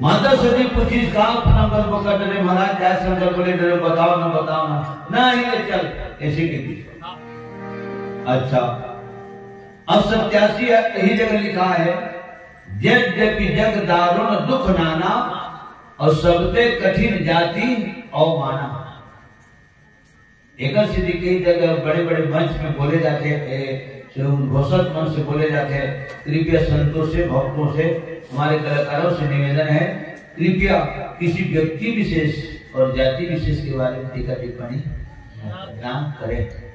माता सती पूछी, "का नंबर पकड़ डरे महाराज?" जय शंकर बोले, "डरे बताओ ना, बताओ ना।" "ना ही ले चल।" ऐसे के बीच। अच्छा, अब सत्यासी यही जगह लिखा है, "यद्यपि जग दारुण दुख नाना, और सबते कठिन जाति अवमाना।" एकर सीधी कई जगह बड़े बड़े मंच में बोले जाते हैं, से उद्घोषक मन से बोले जाते हैं। कृपया संतों से, भक्तों से, हमारे कलाकारों से निवेदन है, कृपया किसी व्यक्ति विशेष और जाति विशेष के बारे में टीका टिप्पणी ना करें।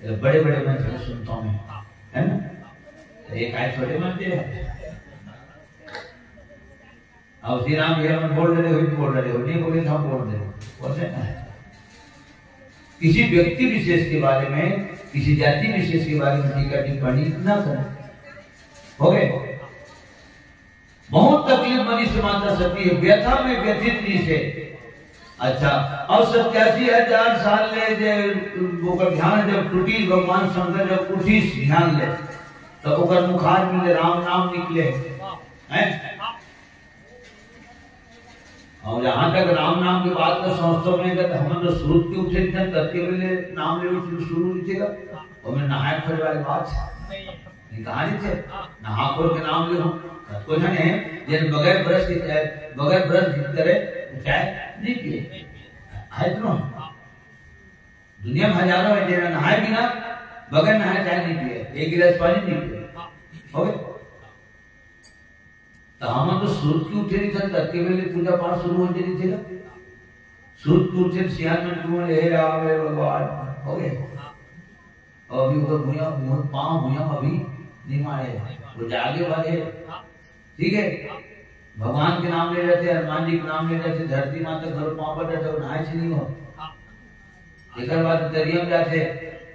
ये बड़े बड़े मंच में सुनता हूँ मैं, है ना? तो एक आए छोटे मंच है। अब श्री राम भैया में बोल रहे हो, बोल रहे हो, नहीं बोले तो हम बोल रहे हो, बोलते हैं ना? किसी व्यक्ति विशेष के बारे में, किसी जाति विशेष के बारे में टीका टिप्पणी ना करें। हो गए? बहुत तकलीफ मनीष माता सती है, व्यथा में व्यथित जी से। अच्छा, अब सत्यासी हजार साल ले जे ओकर ध्यान जब टूटी, भगवान शंकर जब उठीस ध्यान ले, तो ओकर मुखार में राम नाम निकले, हैं? और जहाँ तक राम नाम की बात का सोचता हूँ मैं, अगर हमन तो सूत के उठे थे, तब के बेले नाम लेवे शुरू, शुरू नहीं थे का? और मैं नहाए खोए वाली बात नहीं। नहीं, कहा नहीं थे? नहा खोल के नाम ले हो, तब को जाने हैं, जन बगैर ब्रश के, बगैर ब्रश करे, चाय नहीं पिए। है तो ना? दुनिया में हजारों है, जेना नहाए बिना, बगैर नहाए चाय नहीं पिए, एक गिलास पानी नहीं पिए। हो गए? तो हम तो सूत के उठे नहीं थे, तब के बेले पूजा पाठ शुरू हो जाती थी ना। सूत के उठे, सियान में क्यों ले, "हे राम, हे भगवान", हो गए। और अभी उधर भुइयां, भुइयां, पाँव भुइयां में अभी नहीं मारे, वो जागे वाले। ठीक है, भगवान के नाम ले रहे थे, हनुमान जी के नाम ले रहे थे, धरती माता घर पाँव पर रहते, वो नहाए से नहीं हो। एक बार दरिया में जाते,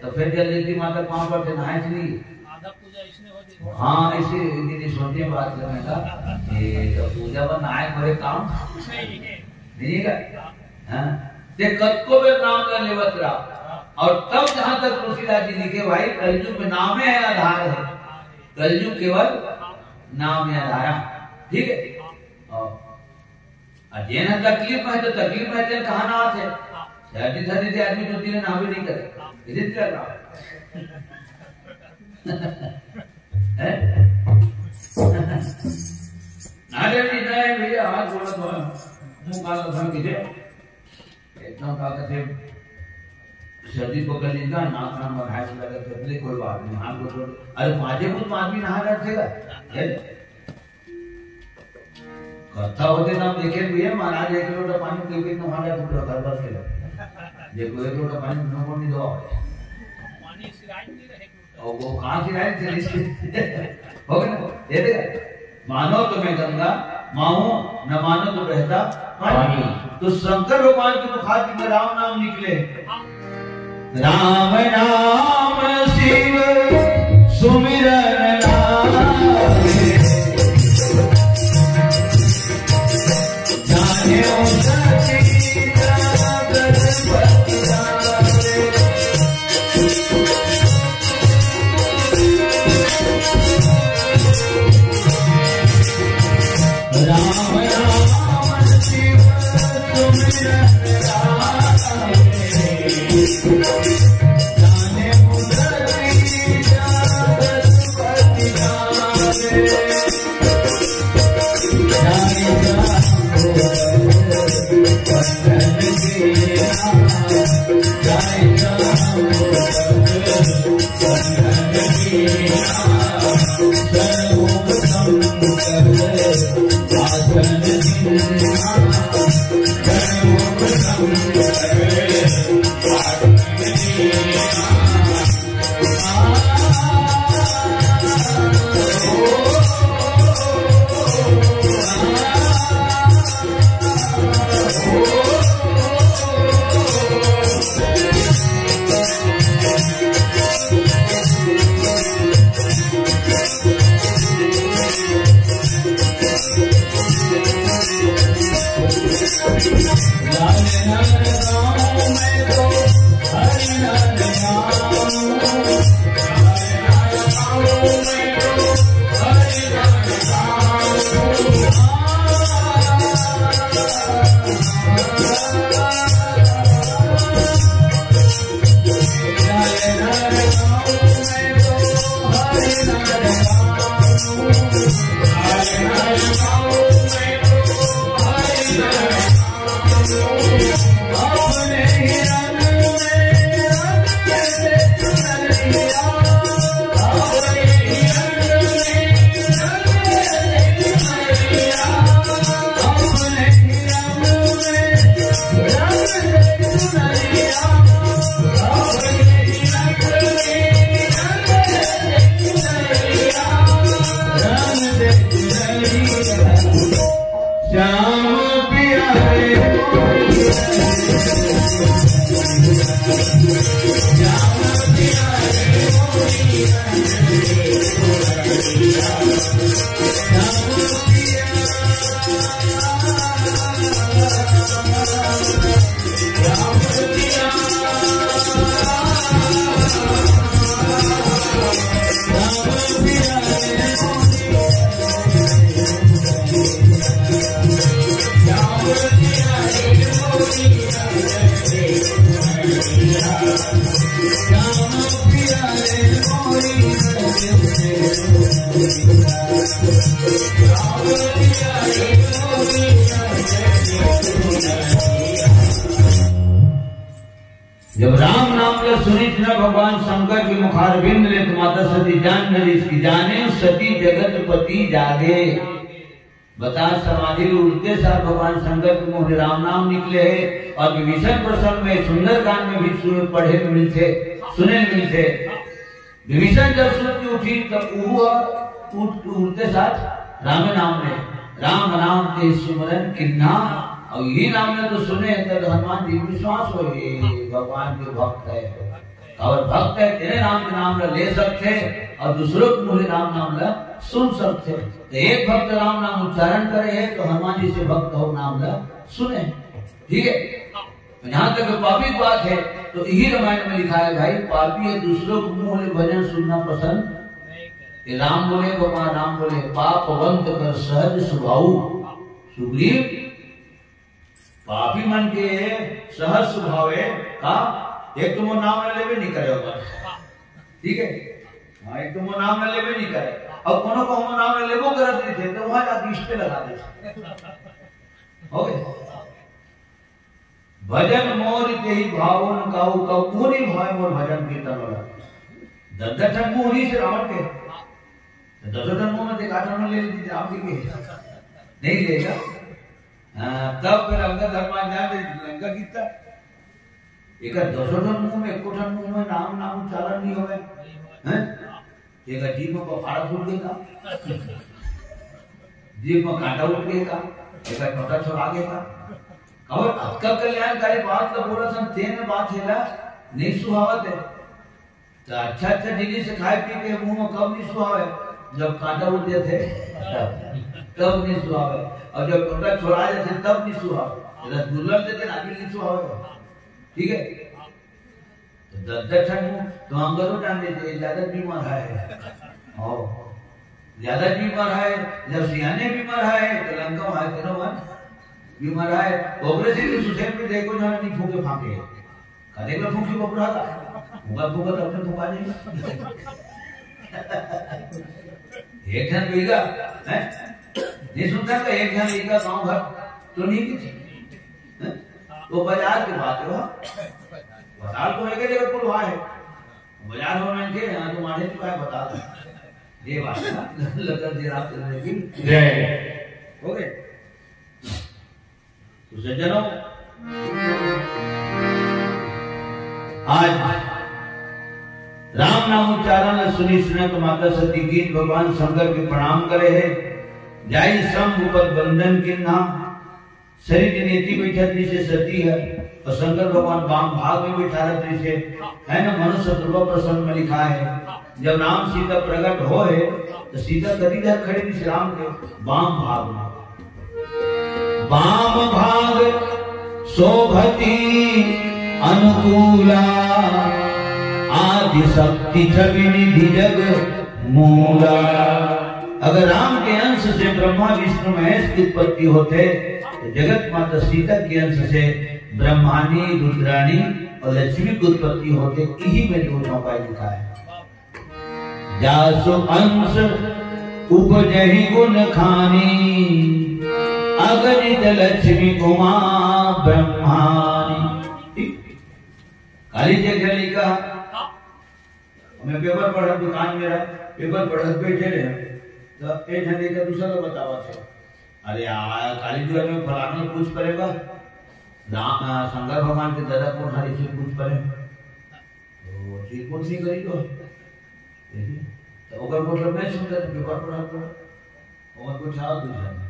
तो फिर जल देती माता पाँव पर थे, नहाए से नहीं। आधा पूजा इसने हो दी। हाँ, ऐसे इतनी सोचे बात करने का, ये तो पूजा पर नहाए बड़े काम नहीं है। नहीं का? हाँ? ते कतको बेर नाम ला लेवत रहा। और तब जहां तक तुलसीदास जी लिखे, भाई, कलयुग में नामे है आधार है, कलयुग केवल नाम है आधार है। ठीक है? और, और जेन ह तकलीफ में है, तो तकलीफ में तेन कहा ना आथे। सर्दी सर्दी से आदमी दो तीन नहावे नहीं करे, इधर चल रहा है। ना जल्दी जाए भैया, हाथ जोड़ा थोड़ा, मुंह काला धन कीजिए। एकदम का कहते, सर्दी पकड़ ली ना, नाक कान बंधाए से लगे, तो बोले, "कोई बात नहीं, हाथ को छोड़।" अरे, पाँचे फुट में आदमी नहा रहे थे, है? कथा होते ना, हम देखे भी है, महाराज एक लोटा पानी पी के नहा रहे, पूरा घर भर के। देखो, एक लोटा पानी पीने को नहीं दो। पानी सिराज नहीं रहे। और वो कहाँ से आए थे इसके? हो गया ना? ये देखा, मानो तो मैं गंगा माहूँ, न मानो तो बहता पानी। पानी। तो शंकर भगवान के मुखार में राम नाम निकले। राम नाम शिव सुमिरन लागे। जाने ओ सची जागर पतियारे। राम नाम शिव सुमिरन लागे। जाने ओ सची जागर पतियारे। श्याम पिया रे मोरी, श्याम पिया रे मोरी, श्याम पिया। जब राम नाम ला सुनिस न भगवान शंकर के मुखारविंद ले, तो माता सती जान डरिस कि जानेव सती जगतपति जागे। बता, समाधि ले उठते साथ भगवान शंकर के मुंह ले राम नाम निकले हे। और विभीषण प्रसंग में, सुंदरकांड में भी सुने, पढ़े मिलथे, सुने मिलथे। विभीषण जब सुत के उठिस, तब उहू ह उठ, उठते साथ राम नाम ले, राम नाम ते सुमरन कीन्हा। और इही नाम ला तो सुने, तब हनुमान जी विश्वास होय, ये भगवान के भक्त हे। और भक्त हे, तेने राम के नाम ला ले सकथे और दूसरों के मुंह ले राम नाम ला सुन सकथे। तो एक भक्त राम नाम उच्चारण करे हे, तो हनुमान जी से भक्त हो नाम ला सुने। ठीक है, तो जहां तक पापी की बात है, तो इही रामायण में लिखा है भाई, पापी हे दूसरों के मुंह ले भजन सुनना पसंद। ये राम बोले, भगवान राम बोले, "पापवंत कर सहज सुभाऊ।" सुग्रीव, पापी मन के सहज सुभाव हे का, एक तो मोर नाम ला लेबे नहीं करे ओकर। ठीक है, हाँ, एक तो मोर नाम ला लेबे नहीं करे, और कोनो को मोर नाम ला लेबो करत नहीं थे, तो वहां जाके इष्ट लगा दे। हो गए? भजन मोर तेहि भावो न काहू, कबहूँ नहीं भावे मोर भजन कीर्तन वाला। दस दस ठन मुंह रहिस रावण के, तो दसों ठन मुंह में से एक आध ठन ले लेती राम जी के, नहीं लेगा। हाँ, तब फिर अंगद हनुमान जान दे लंका कीर्तन। एक दसों ठन मुंह में, एको ठन मुंह में नाम, नाम उच्चारण नहीं होवे, हैं? एक जीभ में बफाड़ा फूट गए का, जीभ में कांटा उठ गए का, एक टोटा छोड़ा गए का। और अतका कल्याणकारी बात ला बोलत हन, तेन बात हे ना, नहीं सुहावत है। तो अच्छा अच्छा जिनिस खाए पी के मुंह में कब नहीं सुहावे? जब कांटा उठ जाथे, तब, तब नहीं सुहावे। और जब टोटा छोड़ा जाथे, तब नहीं सुहावे। रसगुल्ला देथे ना, भी नहीं सुहावे। ठीक है, तो दस दस ठन मुंह तो हम करो जान देते, ज्यादा बीमार है। हाँ, ज्यादा बीमार है, जब सियाने बीमार है, तो लंका में है, तेनो मन बीमार है। ओकरे से भी सुसेन में देखो, जाना नहीं फूके फाके। कदे का फूकी बबुरा का? फूका फूका तो अपने फूका नहीं। एक ठन बीघा, हैं? नहीं सुनता का एक ठन बीघा गांव भर तो नहीं कुछ, हैं? तो बाजार की बात है, वहाँ बाजार तो एक जगह खुलवा है, बाजार होना के यहाँ तो मारे चुका है, बता दो। ये बात है ना, लखन जी रामचंद्र की जय। हो गए। तो सज्जनों, आज राम नाम उच्चारण ला सुनिस न तो माता सती कीन्ह, भगवान शंकर के प्रणाम करे हे, जाई शंभु पद बंदन कीन्हा। शरीर के नेति बैठत रहिसे सती हे, और शंकर भगवान बाम भाग में बैठारत रहिसे, है ना, मनुष्य ध्रुव प्रसंग में लिखा है। जब राम सीता प्रकट होहे, तो सीता कति डहर खड़े रहिसे राम के बाम भाग में। बाम भाग शोभति अनुकूला, आदि शक्ति छवि निधि जग मूला। अगर राम के अंश से ब्रह्मा विष्णु महेश की उत्पत्ति होथे, तो जगत माता सीता के अंश से ब्रह्माणी, रुद्राणी और लक्ष्मी की उत्पत्ति होथे। इही में जो उपाय लिखा है। जासु अंश उपजहि गुण खानी, अगणित लक्ष्मी उमा ब्रह्मानी। ठीक? काली जी एक झन लइका, मैं पेपर पढ़त दुकान में रहा, पेपर पढ़त बैठे रहे, तो एक झन लइका दूसरा को बतावत हे, "अरे यार, काली जी में फलाना कुछ करेगा, राम, आ, शंकर भगवान के दादा कौन हरे से कुछ करे।" तो ठीक कुछ नहीं करी तो। देखिए, तो ओकर मतलब नहीं सुनता, तो पेपर पढ़ा तो। ओकर कुछ और दूसरा।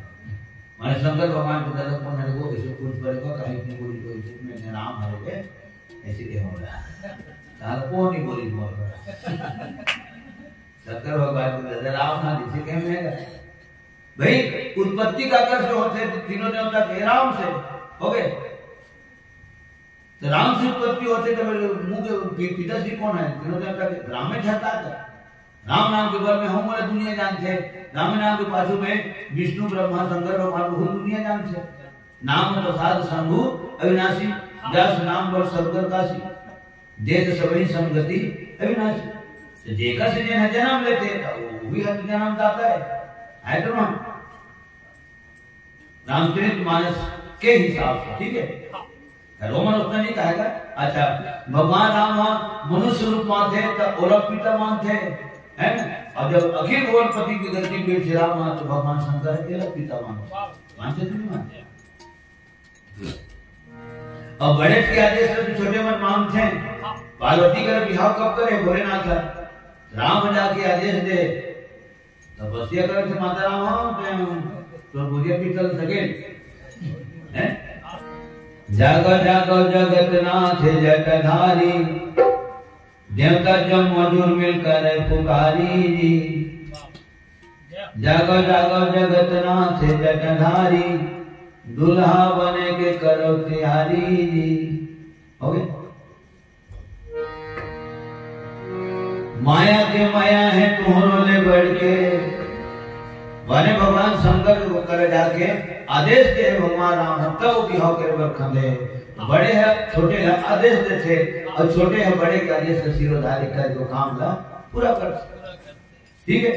माने शंकर भगवान के दरक मन हरे को ऐसे पूछ पड़े को कहीं इतनी बोली कोई इतने में राम हरे के ऐसे के होला। तार को नहीं बोली मोर। शंकर भगवान के दरक राम ना जिसे कह में भाई उत्पत्ति का आकर्षण होते तो तीनों देवता के राम से हो गए। तो राम से उत्पत्ति होते तो मेरे मुंह के पि-, पिता श्री कौन है? तीनों देवता के राम में ठहरता था। राम नाम के बल में हम वाले दुनिया जानते हैं, राम नाम के पाछू में विष्णु ब्रह्मा शंकर भगवान बहुत दुनिया जानते हैं। नाम प्रसाद शंभु अविनाशी, जस नाम बल सब कर काशी, देत सबही संगति अविनाशी। तो जेकर से जेन जन्म लेते हैं, तो वो भी हर जन्म दाता है, है तो ना? रामचरित मानस के हिसाब से, ठीक है। रोमन उतना नहीं कहेगा। अच्छा, भगवान राम ह मनुष्य रूप मान थे, तो ओला पिता मान थे, है ना? और जब अखिल भुवन पति की गति में श्री राम ह, तो भगवान शंकर के ला पिता मान थे। मान थे कि नहीं मान थे? और बड़े के आदेश से तो छोटे मन मान थे। पार्वती का बिहाव कब करे? भोलेनाथ ह। राम जाके आदेश दे, तपस्या करे थे माता राम, तो तोर बुझे पीतल सके, हैं? जागो जागो जगत नाथ जटाधारी, देवता जम मजूर मिलकर पुकारी जी। जागो जागो जगत नाथ जटाधारी, दुल्हा बने के करो तैयारी जी। हो गए? माया के माया है तुम्हारो ले बढ़ के। माने भगवान शंकर को कर जाके आदेश दे भगवान राम ह, तब बिहाव करे बर खंदे। बड़े है, छोटे है, आदेश देथे, और छोटे है, बड़े के आदेश से सिरोधारी कर जो काम ला पूरा कर। ठीक है,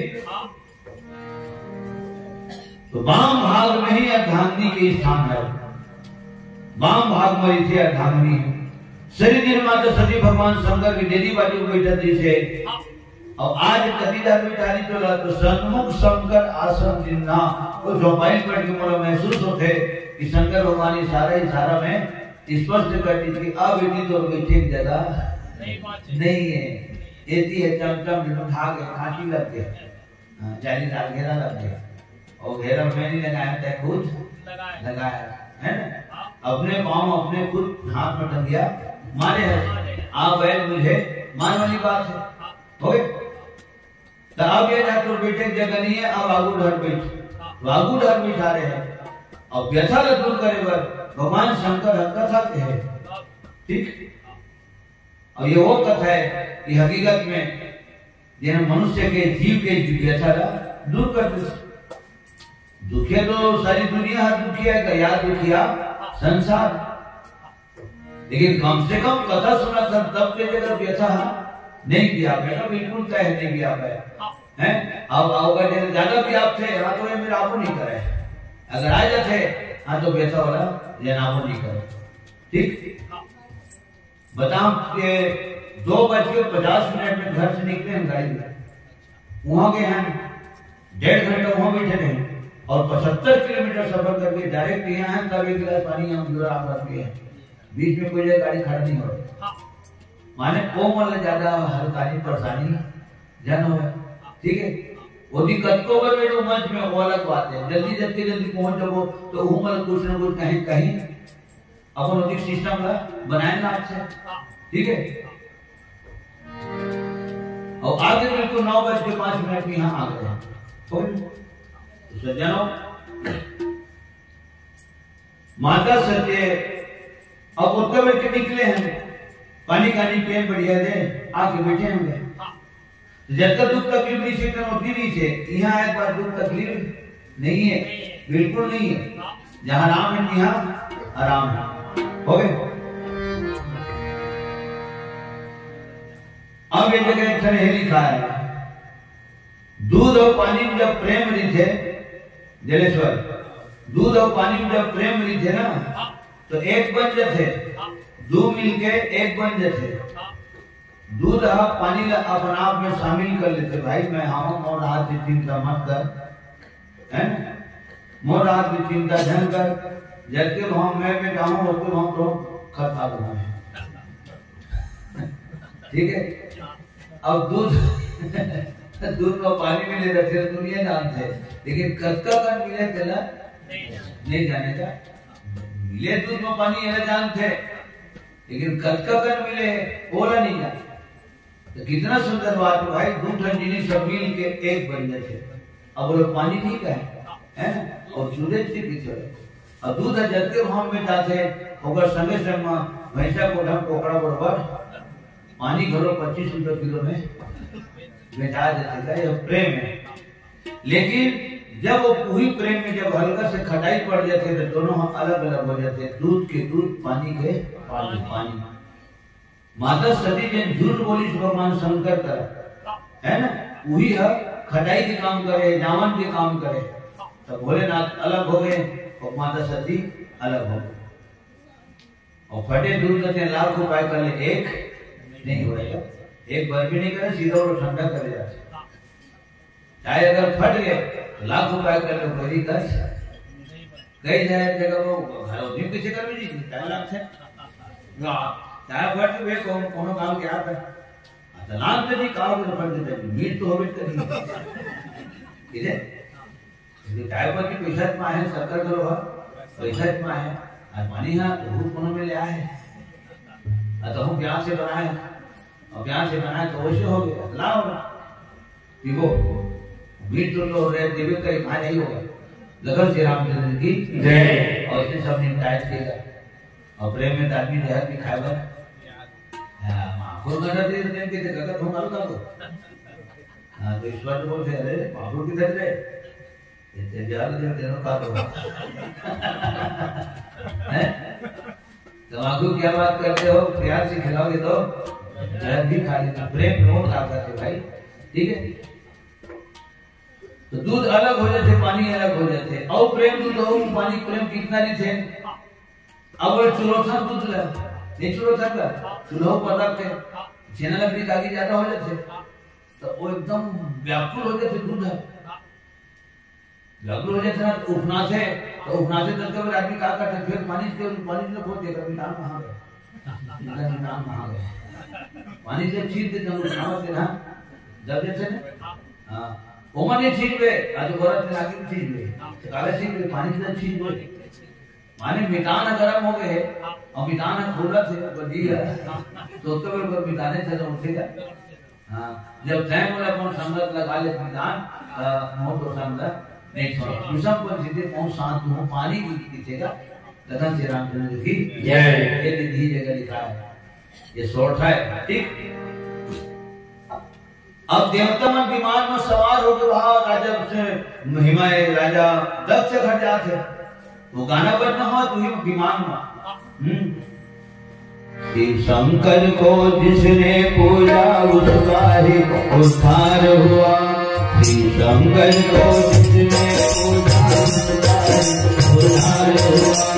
तो वाम भाग में ही अर्धांगिनी के स्थान है। वाम भाग में इथे अर्धांगिनी है। शरीर निर्माता सती भगवान शंकर के डेली बाजू बैठा थे। और आज कति धार्मिक तारीख चला तो सन्मुख शंकर आसन चिन्हा, वो जो बाइल पढ़ के मोला महसूस होते कि शंकर भगवान इशारा इशारा में स्पष्ट कर दी कि अब इतनी तो बैठे की जगह नहीं बात है। नहीं है। एती है चमचम जो भाग है, कांटी लग गया। हाँ, जालीदार घेरा लग गया। और घेरा मैं नहीं लगाया, तय खुद लगाया। लगाया, है ना? हाँ। अपने पाँव अपने खुद हाथ में टंगिया मारे हैं। मारे हैं। आप बैठ मुझे मान वाली बात है। हाँ। हो गए? तो अब ये ना तो बैठे जगह नहीं है, अब आगू ढर बैठ। हाँ। तो आगू ढर बैठा रहे हैं। और व्यथा ला दूर करे बर भगवान शंकर ह कथा के है। हाँ। ठीक? और ये वो कथा है कि हकीकत में जेन मनुष्य के जीव के व्यथा ला दूर कर दे। दुखिया तो सारी दुनिया हर दुखिया है, या दुखिया संसार। लेकिन कम से कम कथा सुना था तब के जगह व्यथा नहीं किया बेटा, बिल्कुल तय नहीं किया है। हैं? अब आओगा जब ज्यादा भी आप थे, हाँ, तो ये मेरा आबू नहीं करे। अगर आ जाते, हाँ, तो व्यथा वाला जनाबो नहीं करे। ठीक? बताओ कि दो बज के पचास मिनट में घर से निकले हम गाड़ी में, वहां गए हैं, डेढ़ घंटा वहां बैठे रहे और पचहत्तर किलोमीटर सफर करके डायरेक्ट यहाँ हैं, तब एक गिलास पानी हम जो आराम कर पिए हैं। बीच में कोई जगह गाड़ी खड़ा नहीं हो रहा। माने वो मन ज्यादा हल्कानी परेशानी जन हो, ठीक है। वो भी कतको बर में जो मंच में वो अलग बात है, जल्दी जल्दी जल्दी पहुंच जाओ तो वो मन कुछ ना कुछ कहीं कहीं अपन उचित सिस्टम ला बनाए ना आपसे, ठीक है। और आगे बिल्कुल नौ बज के पांच मिनट में यहाँ आ गए। तो सज्जनों, माता सत्य अब उत्तर के निकले हैं, पानी कानी पेन बढ़िया दे, आके बैठे होंगे। जब तक दुख तकलीफ नहीं से, उतनी नहीं से, यहाँ एक बार दुख तकलीफ नहीं है, बिल्कुल नहीं है। जहाँ राम है, यहाँ आराम है। हो गए? अब ये जगह एक ठन हे लिखा है, दूध और पानी में जब प्रेम रहिथे, जलेश्वर, दूध और पानी में जब प्रेम रहिथे ना, तो एक बन जथे, दो मिलके एक बन जथे। दूध ह पानी ला अपन आप में शामिल कर लेथे, भाई मैं हावं, मोर हाथ की चिंता मत कर, है ना? मोर हाथ की चिंता झन कर, जबकि हम मैं में जाऊं, ओतके हम तो खत्म हुए हैं। ठीक है, अब दूध दूध में पानी मिले रहते हैं, दुनिया जानते हैं, लेकिन कतका कन मिले तेला नहीं जाने का। मिले दूध में पानी, ये जानते, लेकिन कतका कन मिले, ओला नहीं जानते। तो कितना सुंदर बात है भाई, दू ठन जिनिस सब मिल के एक बन जाथे। अब वो लोग पानी ठीक है, है ना? और सूरज के पीछे, और दूध ह जतके भाव में जाथे, ओकर संगे संग म भैंसा, कोढ़ा, कोकड़ा बरोबर पानी घलो पच्चीस रुपये किलो में बेचा देथे। का ये प्रेम है? लेकिन जब वो वही प्रेम में जब हल्का से खटाई पड़ जाथे, तो दोनों ह अलग अलग हो जाथे, दूध के दूध, पानी के पानी, पानी। माता सती जेन झूठ बोलिस भगवान शंकर करा, है ना, वही ह खटाई के काम करे, जावन के काम करे। तो भोलेनाथ अलग हो गए और माता सती अलग हो गए। और फटे दूध का लाख उपाय कर ले, एक नहीं होएगा, एक बार भी नहीं करे, सीधा वो ठंडा कर जाते। चाहे अगर फट गए तो लाख उपाय कर ले, कोई दिक्कत कहीं जाए जगह वो घर उतनी पीछे कर भी नहीं, चाहे लाख से। हाँ, चाहे फट गए, कौन, कोनो काम के आता है। हाँ, तो लाख पे नहीं, काम में फट गए, मीट तो हो भी करेंगे। ठीक है? क्योंकि चाय पत्ती पैसा इतना है, शक्कर करो है, पैसा इतना है, और पानी है तो भूख कोनो में ले आए। और तो हम प्याज से बनाए, और प्याज से बनाए तो वैसे हो गया, लाओ ना, पीबो। मीट तो, तो रे देवे का इतना नहीं होगा। लखन श्री रामचंद्र की जय। और इसने सब निपटाए देगा। और प्रेम में तो आदमी जहर भी खाएगा। हाँ, माखुर गंडा दे देंगे तो गगन हो मालूम आपको। हाँ, तो ईश्वर तो बोलते, "अरे, माखुर किधर रे?" इतने ज्यादा देर देना का तो। हैं? तमाकू क्या बात करते हो? प्यार से खिलाओगे तो जहर भी खा लेना। प्रेम बहुत ताकत है भाई, ठीक है? तो दूध अलग हो जाते, पानी अलग हो जाते, और प्रेम दूध और पानी प्रेम कितना नहीं थे। अब वो चुरोथा दूध ले, नहीं चुरोथा का, चूल्हो पर रख के, छेना लकड़ी कागज ज्यादा हो जाते, तो वो एकदम व्याकुल हो जाते दूध है। गड़बड़ हो जाथे ना, तो उफनाथे, तो उफनाथे तब, तब आदमी का करथे, फिर पानी से, पानी से खोद देथे, मितान कहाँ गए? मितान, मितान कहाँ गए? पानी से छीट देथे, हम उफनावत के ना, दब जाथे ना। हाँ, ओमन ये छीट बे, आज औरत में आके छीट बे, तो काले छीट बे, पानी से छीट बे। माने मितान गरम हो गए, और मितान खोलत हे, तो जी है, तो उसके ऊपर मिताने से उठेगा। हाँ, जब तैं मोला अपन संगत लगा ले मितान, अ, मोर तो संगत नहीं छोड़। विषम परिस्थिति पहुंच शांत हूँ, पानी की पीछेगा। लखन श्री रामचंद्र की जय। ये विधि जगह लिखा है, ये सोरठा है, ठीक। अब देवता मन विमान में सवार हो गए, वहां राजा से महिमा है, राजा दक्ष घर जाते, वो गाना बजना हो, तू ही विमान में। हम्म। शिव शंकर को जिसने पूजा, उसका ही उद्धार हुआ। शिव शंकर को जिसने पूजा, उसका ही उद्धार हुआ।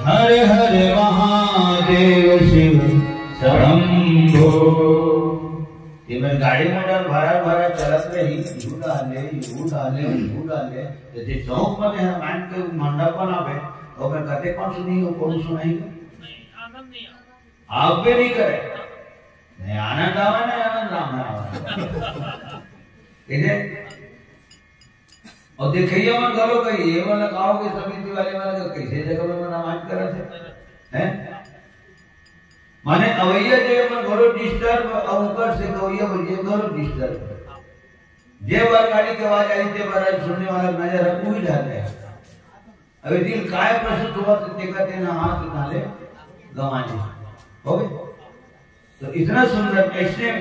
हर हर महादेव शिव शंभो। ये मन गाड़ी मोटर भरा भरा चलत रही, इहू डाले, इहू डाले, इहू डाले। तो जे चौक में है, मान के मंडप बनावे, तो मैं कते कौन सुनी हो, कौन सुनाई हो? आवे नहीं करे। नहीं आनंद आवे, नहीं आनंद राम आवे। इधर और देखइया मन घलो कही, ये वाला गाँव के समिति वाले वाले का कैसे जगह में रामायण करत है, हैं? माने अवैया जे मन घलो डिस्टर्ब, और ऊपर से गवैया बजे घलो डिस्टर्ब। जे बार गाड़ी के आवाज आई, जे बार सुनने वाला नजर है, वही जाते हैं। अभी दिल काय प्रस्तुत हुआ तो देखा तेना हाथ उठा ले, गंवाने। हो गए? तो इतना सुंदर ऐसे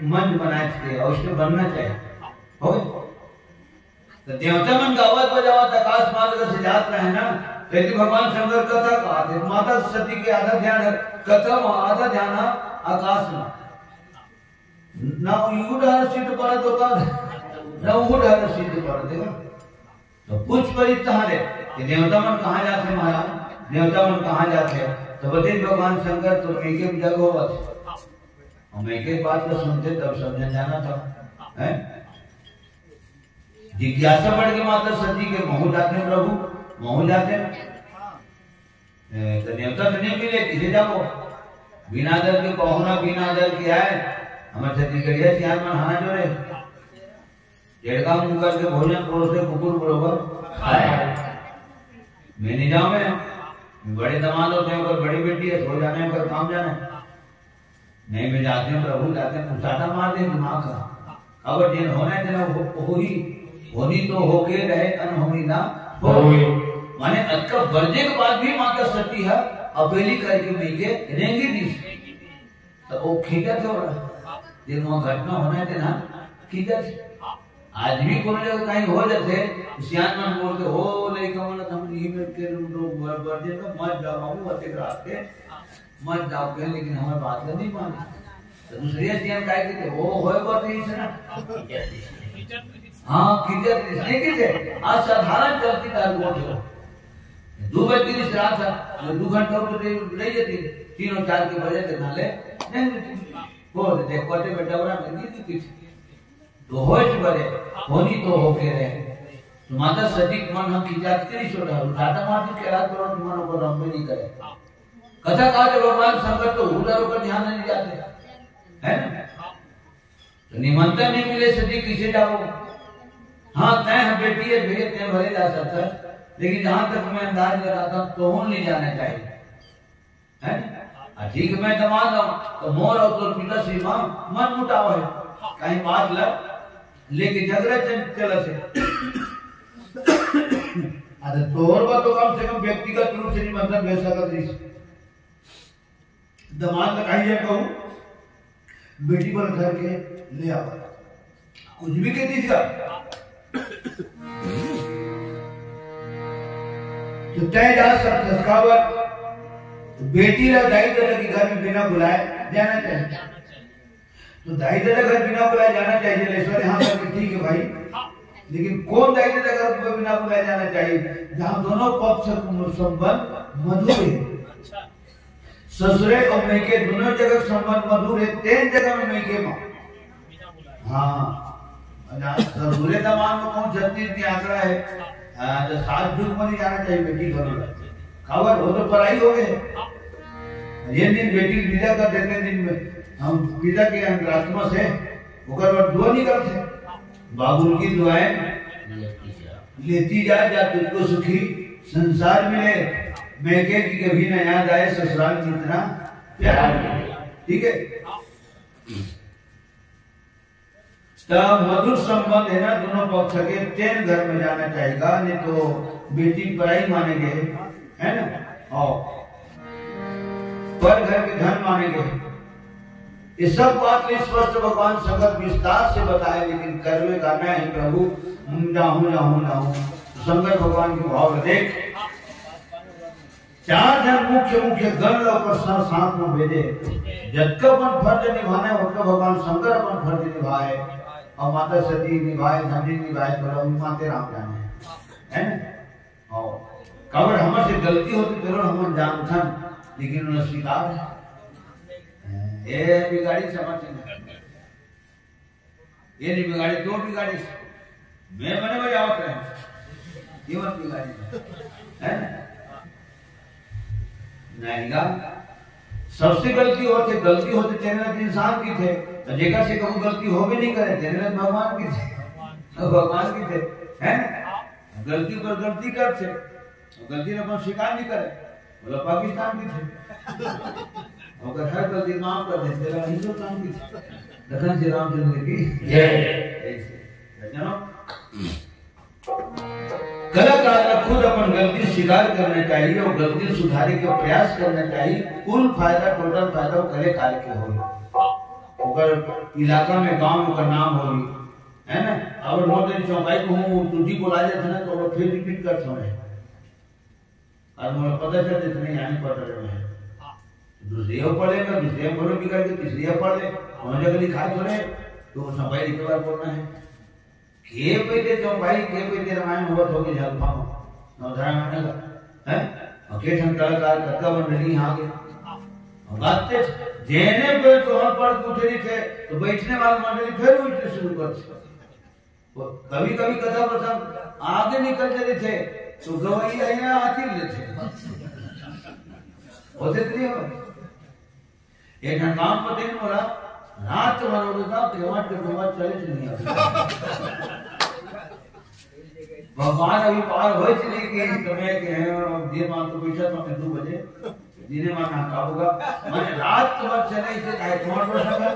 मंच बनाए थे और उसमें बनना चाहिए। हो गए? तो देवता मन गावत बजावत आकाश मार्ग से जात रहे ना, तो यदि भगवान शंकर कथा कहा थे, माता सती के आधा ध्यान है, कथा में आधा ध्यान है आकाश में। ना यू डहर सिद्ध पड़त होता, ना वो डहर सिद्ध पड़त है। तो पूछ परी तहारे कि देवता मन कहाँ जाते महाराज, देवता मन कहाँ जाते? तो बते भगवान शंकर तो एक एक जगह होवत है। और मैं एक एक बात को सुनते तब समझ जाना था, हैं? जिज्ञासा बढ़ के माता सती के महू जाते प्रभु, महू जाते। ए, तो नेवता तो नहीं मिले, किसे जाबो? बिना दर के पहुना, बिना दर के आए। हमारे छत्तीसगढ़िया सियान मन हाना जोरे। जेड़का मुंह करके भोजन परोसे कुकुर बरोबर खाए। मैं नहीं जाऊं मैं। बड़े दामाद होते हैं, ओकर बड़ी बेटी है, सो जाने ओकर काम जाने। नहीं, मैं जाते हैं प्रभु, जाते हैं, उचाटा मार दे दिमाग का। अब जिन होना है, तेना हो, होही, होनी तो होके रहे, अनहोनी ना हो। होई। माने अतका बरजे के बाद भी माता सती है, अबेली करके मई के रेंगी दिस। तो वो खींचत हो रहा। जिन वहाँ घटना होना है, तेना खींचत। आज भी कोनो जगह कहीं हो जाते, सियान मन बोलते, "हो, लइका मन, हम यही में के लोग बर-, बरजे में मत जाओ बाबू, अतेक रात के मत जाओ के, लेकिन हमारे बात ला नहीं माने।" तो दूसरे सियान काय कहते, "वो होए बात नहीं से ना।" हाँ, किज्जत नहीं कहते। आज साधारण चलती दाल बोल दो। दो बजे की रात था, जो दो घंटा उठ के ले जाते, तीन और चार के बजे तक ना ले, नहीं लेते। बोल दे, कोटे में डबरा में गिर के पीछे। तो होए तो बरे, होनी तो होके रहे। तो माता सती के मन हम की जात करी छोड़ा, उठाता मार के रात करो, मन को रंग में नहीं करे। कथा कहा जब भगवान संकट तो उधर ऊपर ध्यान नहीं जाते, है ना? तो निमंत्रण नहीं मिले सती किसे जाओ? हाँ, तय हम बेटी है, भैया, तय भले जा सकता है, लेकिन जहां तक मैं अंदाज लगाता हूँ, तो नहीं जाना चाहिए। है ना? आ ठीक, मैं दमांद हूँ, तो मोर और तोर पिता श्री माँ मन मुटाव है, कहीं बात ल लेके झगड़ा चल, चल से। अरे तोर बा तो कम से कम व्यक्तिगत रूप से निमंत्रण भेज सकत रही। दमांद ल कहीं ये कहूँ, बेटी बर घर के ले आवा। कुछ भी कह दीजिए आप। तो तय जा सकत हस काबर बेटी ला दाई ददा के घर में बिना बुलाए जाना चाहिए। तो दाई ददा घर बिना बुलाए जाना चाहिए, लेसवारी हाँ करके ठीक है भाई, लेकिन कौन दाई ददा घर पर बिना बुलाए जाना चाहिए? जहाँ दोनों पक्ष संबंध मधुर है, ससुरे और मइके दोनों जगह संबंध मधुर है, तेन जगह में मइके में। हाँ, अन ससुरे दमांद में कौन छत्तीस के आंकड़ा है? हाँ, तो सास झूठ में नहीं जाना चाहिए बेटी घर में। काबर, वो तो पराई हो गए। ये दिन बेटी विदा कर देते दिन में, हम पिता के अंतरात्मा से ओकर बाद दुआ निकलते। बाबुल की दुआएं लेती जा, जा तुझको सुखी संसार मिले। मइके की कभी ना याद आए, ससुराल में इतना प्यार मिले। ठीक है, तब मधुर संबंध है ना दोनों पक्ष के, तेन घर में जाना चाहिए, नहीं तो बेटी पराई माने गए, है ना? और पर घर के धन माने गए। ये सब बात में स्पष्ट भगवान शंकर विस्तार से बताए, लेकिन करवे का नहीं प्रभु, जाहूं, जाहूं, जाहूं। शंकर भगवान के भाव देख, चार झन मुख्य, मुख्य गण ला ओकर साथ, साथ में भेजे। जतका अपन फर्ज निभाना है, ओतका भगवान शंकर अपन फर्ज निभाए, और माता सती निभाए, धनी निभाए, तो रघु माते राम जाने, है ना? और काबर हमर से गलती होती, जरूर हमन जानथन, लेकिन उन्हें स्वीकार है। ए बिगाड़ी समझ नहीं। ये नहीं बिगाड़ी, दो बिगाड़ी। मैं बने बजावत रहे, ये मत बिगाड़ी, है ना? नहीं गा, सबसे गलती होते, गलती होते तेरे में इंसान की थे, तो जेकर से कहूँ गलती हो भी नहीं करे, तेरे में भगवान की थे, तो भगवान की थे, है ना? गलती पर गलती करते, गलती ने अपन स्वीकार नहीं करे, बोला पाकिस्तान की थे। अगर हर गलती माफ कर देते, तेरा हिंदुस्तान की थे। लखन श्री रामचंद्र की जय। ऐसे, जानो? कलाकार ला खुद अपन गलती स्वीकार करना चाहिए और गलती सुधारे के प्रयास करना चाहिए। कुल फायदा, टोटल फायदा वो कलाकार के होई, ओकर इलाका में, गांव में ओकर नाम होई, है ना? अगर मोर दिन चौपाई को हूँ, तुझी बोला जाता ना, तो वो फिर रिपीट कर सुने। और मोला पता चल जाता, नहीं, आने पड़ रहे हैं। दूसरे पढ़े ना, दूसरे बोलो बिगड़ के, तीसरे पढ़ ले, वहाँ जगह लिखा थोड़े, तो वो चौपाई एक बार बोलना है। के पहले चौपाई, के पहले रामायण होत होगे झलफा में, नवधारा में लगा, हैं? और के ठन कलाकार, कतका मंडली यहाँ के। और बात ते, जेने पे तोहर पढ़ के उठे रहिथे, तो बैठने वाला मंडली फिर उठने शुरू करथे। वो कभी-कभी कथा प्रसंग आगे निकल जाथे, तो गवैया यहाँ आती लेथे। होथे तो नहीं हो। एक ठन काम बताइन मोला, रात भर हो गया, केवट के केवट चले से नहीं आते। भगवान अभी पार होए से नहीं कि समय के हैं, और देर मान तो बैठा था मैं दो बजे, दिने मान ना का होगा, माने रात भर चले इसे काहे केवट पर सका,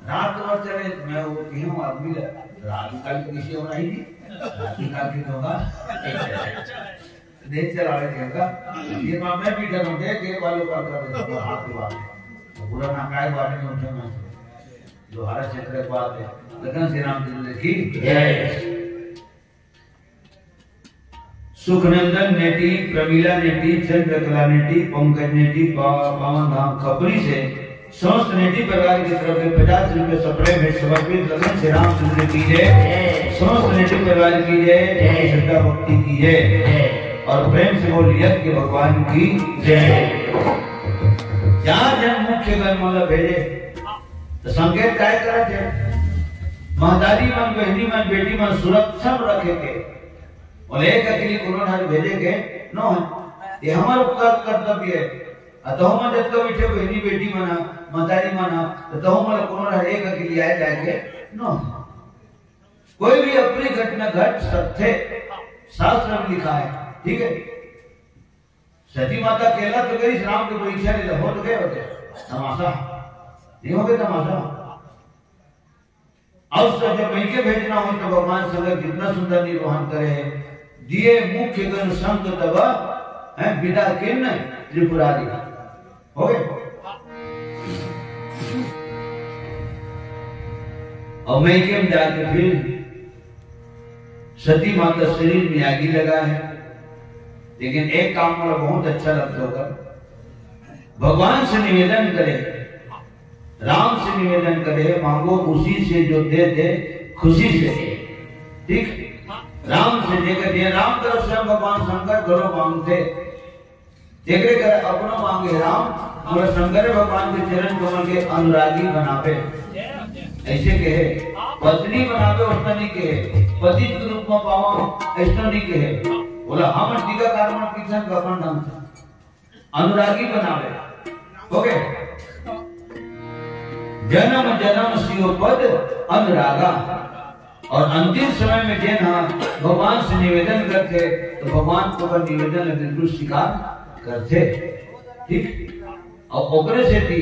रात भर चले, मैं वो कहीं हूँ आदमी ले, रात काल की किसी होना ही नहीं, रात काल की होगा। नहीं चला रहे थे उनका। ये माँ मैं भी डर गए, ये वालों का कर देता हूँ, हाथ के बात। तो पूरा ना काय बात नहीं उठे मैं। जो हरा क्षेत्र के बात है, लखन श्री रामचंद्र की जय। सुखनंदन नेटी, प्रमिला नेटी, चंद्रकला नेटी, पंकज नेटी, पा-, पावन धाम खपरी से समस्त नेटी परिवार की तरफ से पचास रुपए सप्रेम भेंट समर्पित। लखन श्री रामचंद्र की जय, समस्त नेटी परिवार की जय, जय। श्रद्धा भक्ति की जय, जय। और प्रेम से बोल यज्ञ भगवान की जय। चार झन मुख्य गण मन ला भेजे, तो संकेत काय करत हे? महतारी मन, बहिनी मन, बेटी मन सुरक्षा में रखे के। और एक अकेली कोनो ठार भेजे के नो है, ये हमर उपकार कर्तव्य है। अतहु मन जतका बैठे बहिनी बेटी मन हा, महतारी मन हा, तो तहु मन कोनो ठार एक अकेली आए जाए के नो है। कोई भी अपनी घटना घट सकते, शास्त्र में लिखा है, ठीक है? सती माता केला तो गई, राम के परीक्षा ले हो तो गए होते, तमाशा नहीं हो गए, तमाशा। अब सब जब मइके भेजना हो तो भगवान शंकर कितना सुंदर निर्वहन करे, दिए मुख्य गण संग तब है विदा किन त्रिपुरारी। हो गए? और मइके में जाके फिर सती माता शरीर में आगी लगा है, लेकिन एक काम मोला बहुत अच्छा लगता होगा, भगवान से निवेदन करे, राम से निवेदन करे, मांगो उसी से जो दे दे खुशी से। ठीक, राम से जेकर दिए, राम तरफ से हम भगवान शंकर घरो मांगथे, जेकरे कर अपनो मांगे राम, हमरा शंकर भगवान के चरण कमल के अनुरागी बनावे। ऐसे कहे, पत्नी बनावे, उसने नहीं कहे, पति के रूप में पावा, ऐसा नहीं कहे। बोला, हम टीकाकार मन पीछे अपन ढंग से अनुरागी बनावे। ओके, जन्म जन्म सियो पद अनुरागा। और अंतिम समय में जेन हा भगवान से निवेदन करथे, तो भगवान ओकर निवेदन ला बिल्कुल स्वीकार करथे। ठीक, और ओकरे सेती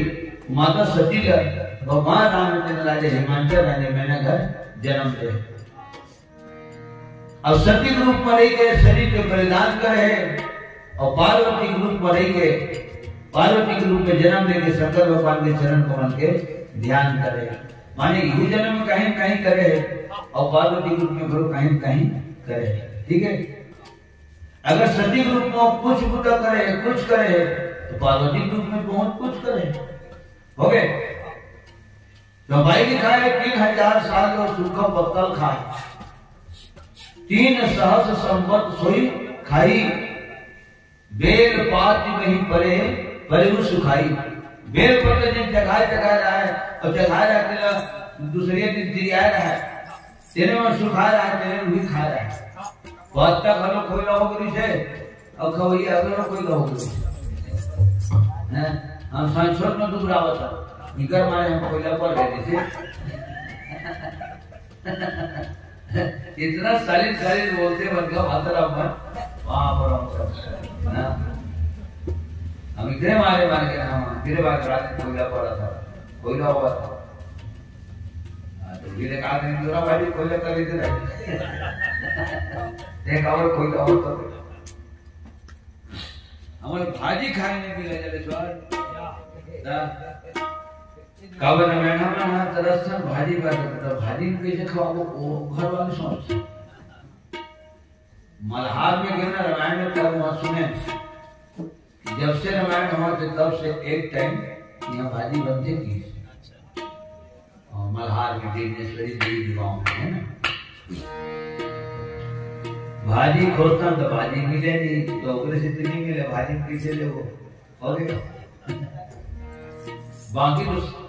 माता सती ला भगवान राम ने तेन राजा हिमांचल राजा मैना घर जन्म दे। अब सती के रूप में रही के शरीर के बलिदान करे हे, और पार्वती के रूप में रही के, पार्वती के रूप में जन्म लेके शंकर भगवान के चरण कमल के ध्यान करे। माने यहू जन्म में कहीं न कहीं करे हे, और पार्वती के रूप में गुरु कहीं न कहीं करे हे। ठीक है, अगर सती के रूप में कुछ बुता करे हे, कुछ करे हे, तो पार्वती के रूप में बहुत कुछ करे हे। हो गए। तो भाई लिखा है, "तीन हजार साल जो सूखा पत्तल खाए, तीन सहस संवत सोई खाई, बेल पात वही परे, परे उ सुखाई।" बेल पत्तल जिन जगह जगह रहा है, और जगह रहा के ला दूसरे दिन दिया रहा है, तेने में सुखा रहा है, तेने में भी खा रहा है। पत्ता घलो खोई रहो करी से, और खवैया अगर कोई रहो करी से। हैं? हम संस्कृत में दुबरावत है, इकर मारे हम कोयला पर गए थे। इतना सालिड सालिड बोलते बन गया भातरा मन, वहां पर हम सब, ना? हम इतने मारे मार के ना, हम फिर बात रात में कोयला पड़ा था, कोयला हुआ था। हाँ, तो फिर एक आदमी दूरा भाई कोयला कर लेते रहे। एक और कोयला और कर लेते। हमारे भाजी खाने के लिए चले स्वाद। ना? काबर ना मैडम ना तरस से भाजी बात करता, भाजी कैसे खाओ वो घर वाले सोच। मल्हार में गए ना रामायण में, तब वहां सुने, जब से रामायण हुआ थे तब से एक टाइम यहाँ भाजी बनते थी। और मल्हार में विघ्नेश्वरी देवी गांव में है ना, भाजी खोजता तो भाजी मिले नहीं, तो ओकरे से तो नहीं मिले, भाजी कैसे ले वो? हो गया। बाकी तो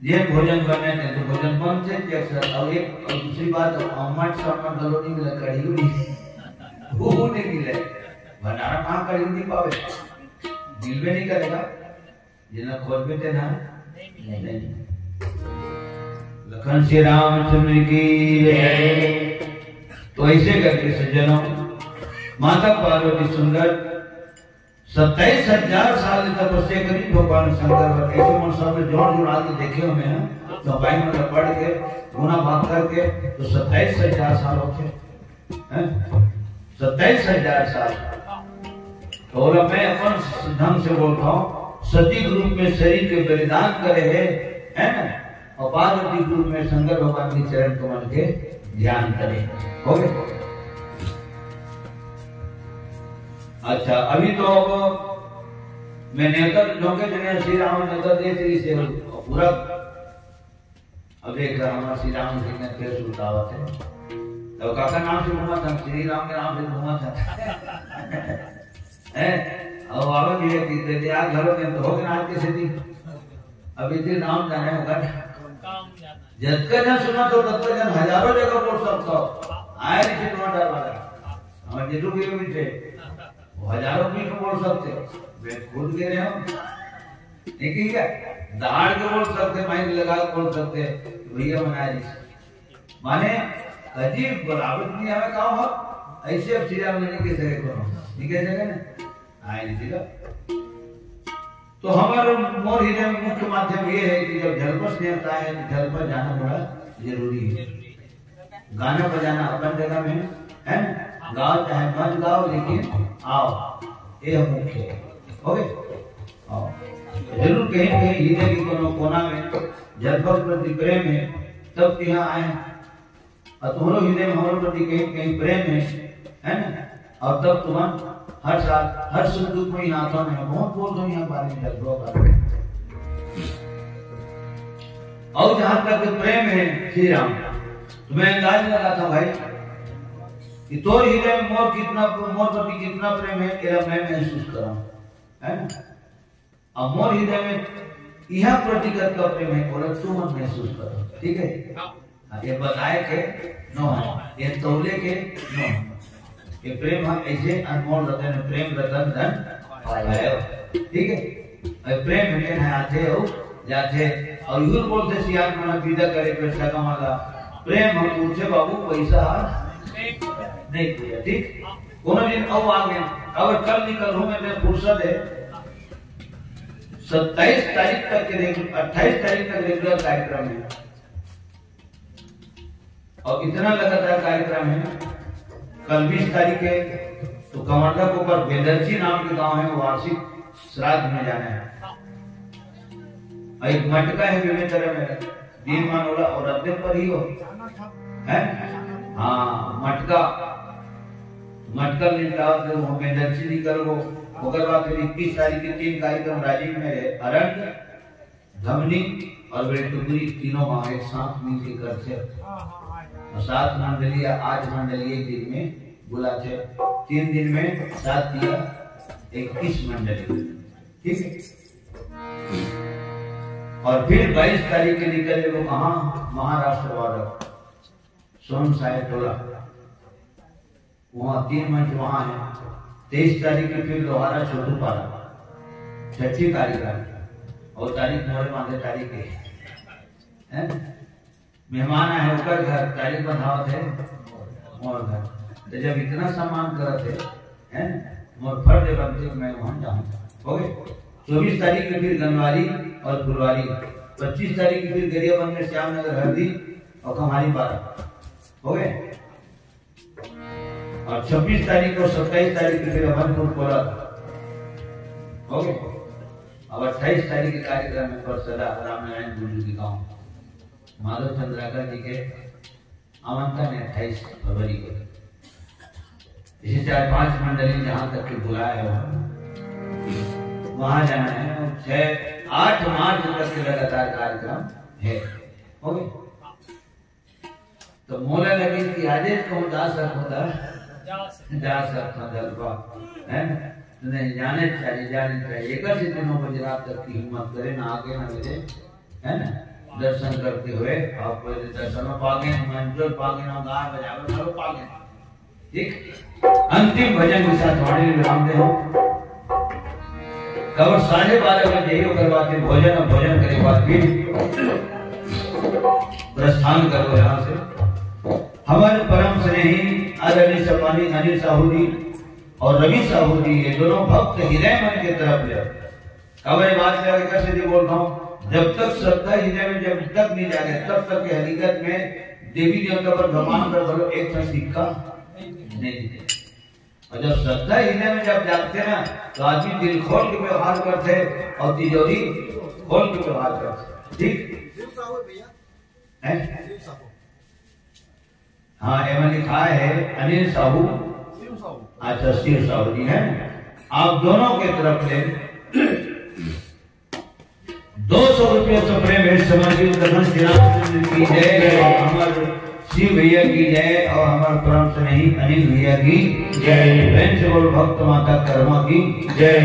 ये भोजन करने थे तो भोजन बनते थे अक्सर। और एक, और दूसरी बात, अम्मट सम्मट गलो नहीं मिला, कढ़ी उड़ी वो नहीं मिले। भंडारा कहाँ कढ़ी नहीं पावे, मिलबे नहीं करेगा। जिन्हें खोजबे ते ना नहीं। लखन श्री रामचंद्र की जय। तो ऐसे करके सज्जनों, माता पार्वती सुंदर सत्ताईस हजार साल की तपस्या करी भगवान शंकर पर। ऐसे मन सब जोड़ जुड़ा के देखे हुए हैं, तो भाई मतलब पढ़ के गुना भाग करके तो सत्ताईस हजार साल होते हैं, सत्ताईस हजार साल। और अब मैं अपन ढंग से बोलता हूँ, सती के रूप में शरीर के बलिदान करे है, है ना? और पार्वती के रूप में शंकर भगवान के चरण कमल के ध्यान करे। हो गए? अच्छा, अभी तो अब मैं नेता जो के जगह श्री राम नेता दे श्री से पूरा। अब देख रहा हमारा श्री राम सिंह ने फिर सुलतावत है। तो काका नाम से घूमा था, श्री राम के नाम से घूमा था। हैं? अब आवे भी है कि दे दे, आज घरों में तो हो गए आज के सिटी। अब इतने नाम जाने होगा। जब का जन सुना तो तब का जन हजारों जगह बोल सकता हो। आए नहीं फिर वहाँ डर वाला। हमारे जितने भी थे, वो हजारों भी को बोल सकते हो। मैं खुद कह रहे हूँ। ठीक है क्या? दहाड़ के बोल सकते, माइक लगा के बोल सकते, भैया मना जी। माने अजीब बराबर नहीं हमें काम हो। ऐसे अब श्री राम जी के जगह को नहीं कह सके ना। आए नहीं सीधा। तो हमारे मोर हृदय में मुख्य माध्यम ये है कि जब झलपस नहीं आता है तो झलपस जाना बड़ा जरूरी है। गाना बजाना अपन जगह में है ना, गाओ चाहे मत गाओ लेकिन आओ, ये मुख्य है। ओके, आओ। जरूर कहीं कहीं हृदय के कोनो कोना में झलपस प्रति प्रेम है, तब तो यहाँ आए। और तुम्हारो हृदय में हमारे प्रति कहीं कहीं प्रेम है, है ना? और तब तुम्हारा हर साल, हर सुख दुख में यहाँ आता हूँ, बहुत बोलता हूँ यहाँ बारे में, जज्बा बारे में। और जहाँ तक प्रेम है श्री राम, तो मैं अंदाज लगा था भाई कि तोर हृदय में मोर कितना, मोर प्रति कितना प्रेम है, तेरा मैं महसूस करा, है ना? अब मोर हृदय में यह प्रति कतका प्रेम है, बोला तू मन महसूस करो, ठीक है? हाँ, ये बताए के नो है, ये तौले के नो है। ये प्रेम हम ऐसे अनमोल रतन, प्रेम रतन धन पायो, ठीक है? और प्रेम में है आते हो, जाते, और यूर बोलते सियार मना विदा करे पैसा कमाला, प्रेम हम पूछे बाबू पैसा नहीं पूछे, ठीक? कोनो दिन अउ आ गए, अब कल निकल हूँ मैं, मैं फुर्सत है। सत्ताईस तारीख तक के रेगु-, अट्ठाईस तारीख तक रेगुलर कार्यक्रम है और इतना लगातार कार्यक्रम है। कल बीस तारीख है, तो कमांडर के ऊपर बेदर्जी नाम के गांव है, वार्षिक श्राद्ध में जाना है। और एक मटका है बेमेतरा में, दिन मान होला और रद्दे पर ही हो, है? हाँ, मटका, मटका निपटावत ले वहाँ बेदर्जी निकल गो। ओकर बाद फिर इक्कीस तारीख के तीन कार्यक्रम राजीव में रहे, अरंग, धमनी और बेलटुकरी, तीनों वहाँ एक साथ मिल के करते हैं। और सात मंडली या आठ मंडली एक दिन में बुलाते हैं, तीन दिन में सात या इक्कीस मंडली, ठीक है? और फिर बाईस तारीख के निकल गो कहाँ, महाराष्ट्र बॉर्डर, सोन साहेब टोला, वहाँ तीन मंच वहाँ है। तेईस तारीख के फिर लोहारा छोटू पारा, छठी तारीख है, और तारीख मोरे मांगे तारीख है, हैं? मेहमान आए ओकर घर, तारीख बंधावत है मोर घर। तो जब इतना सम्मान करत है, हैं, मोर फर्ज बनते कि मैं वहाँ जाऊँ। हो गए? चौबीस तारीख के फिर गनवारी और फुलवारी, पच्चीस तारीख के फिर गरियाबंद में श्याम नगर हरदी और कमारी पारा। हो गए? और छब्बीस तारीख और सत्ताईस तारीख के फिर अभनपुर कोला। हो गए? अब अट्ठाईस तारीख के कार्यक्रम में पर सदा राम नारायण गुरु जी गाँव माधव चंद्राकर जी के आमंत्रण है अट्ठाईस फरवरी को। इसी चार पांच मंडली जहां तक के बुलाए हो, वहां जाना है। और छह आठ मार्च तक के लगातार कार्यक्रम है। हो गए? तो मोला लगे कि आजे कहूँ जा सकता, जा सकता जलवा, है ना? नहीं, जाने चाहिए, जाने चाहिए। एक से दिनों बजे रात तक की हिम्मत करे ना, आगे ना मिले, है ना? दर्शन करते हुए आप पहले दर्शन में पागे, मंजूर पागे ना, गाय बजावे, चलो पागे। ठीक, अंतिम भजन के साथ वाणी विराम दे हो। कब साढ़े बारह बजे ही ओकर बाद फिर भोजन और भोजन करे बाद फिर प्रस्थान करो यहाँ से। हमारे परम स्नेही आदरणीय सम्मानित अनिल साहू जी और रवि साहू जी, ये दोनों भक्त हृदय मन के तरफ ले काबर ये बात का विकास यदि बोलता हूँ, जब तक श्रद्धा हृदय में जब तक नहीं जागे, तब तक के हकीकत में देवी देवता पर भगवान का भलो एक ठन सिक्का नहीं दिखे। और जब श्रद्धा हृदय में जब जागते ना, तो आदमी दिल खोल के व्यवहार करते और तिजोरी खोल के व्यवहार करते। ठीक है? हाँ, एमा लिखा है अनिल साहू। अच्छा, शिव साहू जी हैं। आप दोनों के तरफ से दो सौ रुपये से प्रेम भेंट समर्पित करना। श्री रामचंद्र की जय, हमारे शिव भैया की जय और हमारे परम स्नेही अनिल भैया की जय। प्रेम से बोलो भक्त माता कर्मा की जय।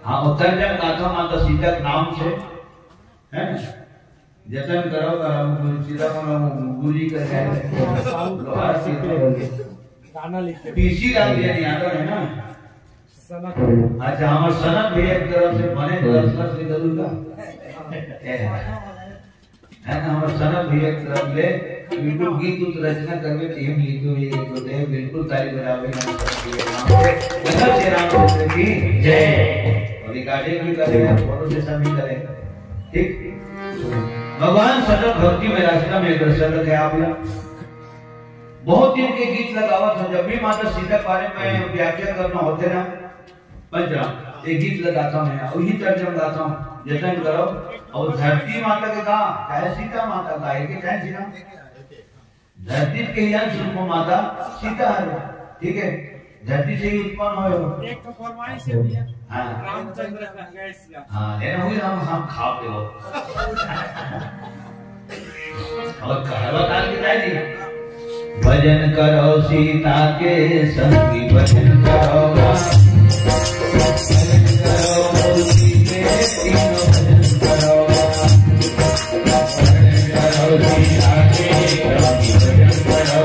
हाँ, उत्तर जन गाथा माता सीता के नाम से, है ना? जतन करो, करो, हम सीधा कोनो गुली कर जाए। लोहार सीधे हो गए। गाना लिख के। पीसी लाल ये नहीं आता है ना? सनत। अच्छा, हमारे सनत भैया की तरफ से बने पुरस्कार से जरूर का। ए, है ना, हमारे सनत भैया की तरफ ले बिल्कुल गीत उत रचना करवे, टीम लिखो, ये तो दे, बिल्कुल ताली बजावे, हम सब ये नाम से। गजब से रामचंद्र की जय। और रिकॉर्डिंग भी करें, फोटो सेशन भी करें। ठीक, भगवान सतत भक्ति में रास्ता में अग्रसर रखे आप लोग। बहुत दिन के गीत लगावत हो, जब भी माता सीता के बारे में व्याख्या करना होते ना, पंचराम, एक गीत लगाता हूँ मैं, वही तर्जम गाता हूँ, जतन करो। और धरती माता के कहा, चाहे सीता माता का है कि चाहे सीता, धरती के अंश रूप माता सीता है। ठीक है, धरती से ही उत्पन्न होय हो। एक तो फरमाइश है भैया। हाँ। रामचंद्र का गैस का। हाँ, लेना हुई हम, हम खा के हो। और कहवा काल की दाई जी। भजन करो सीता के संगी भजन करो। भजन करो तुलसी के तीनों भजन करो। भजन करो सीता के संगी भजन करो।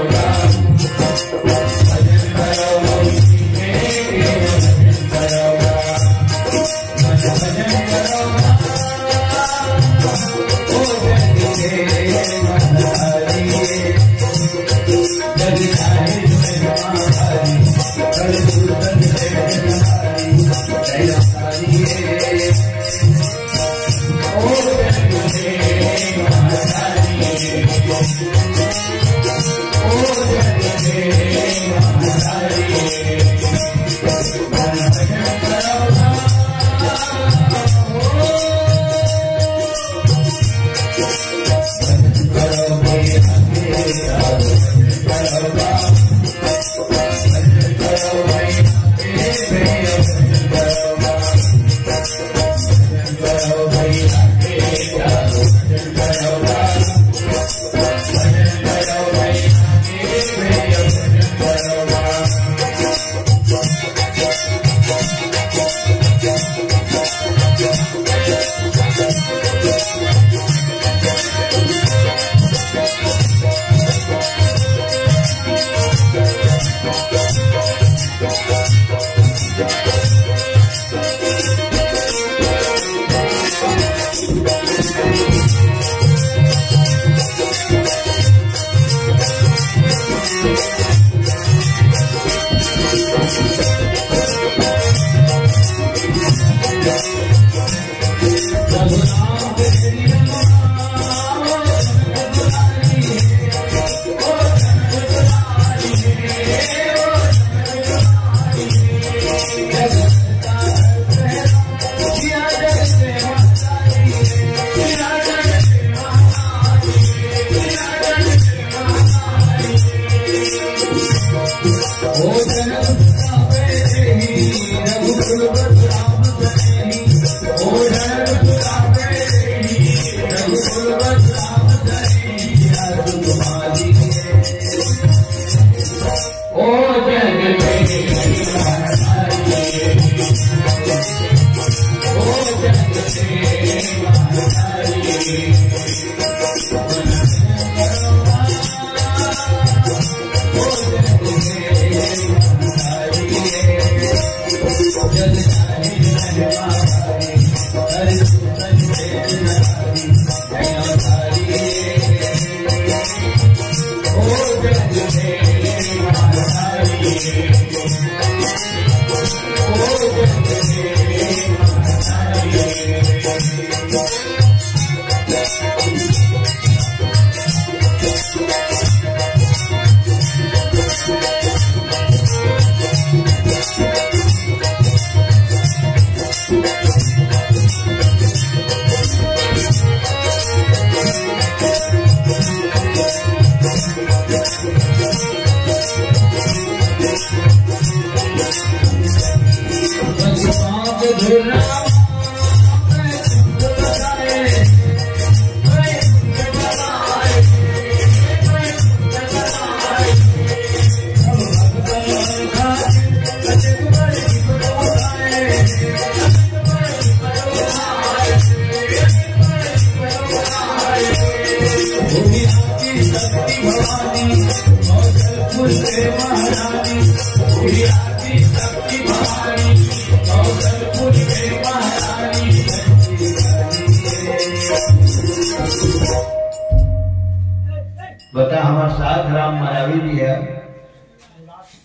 बता, हमार सात राम मरावी जी है,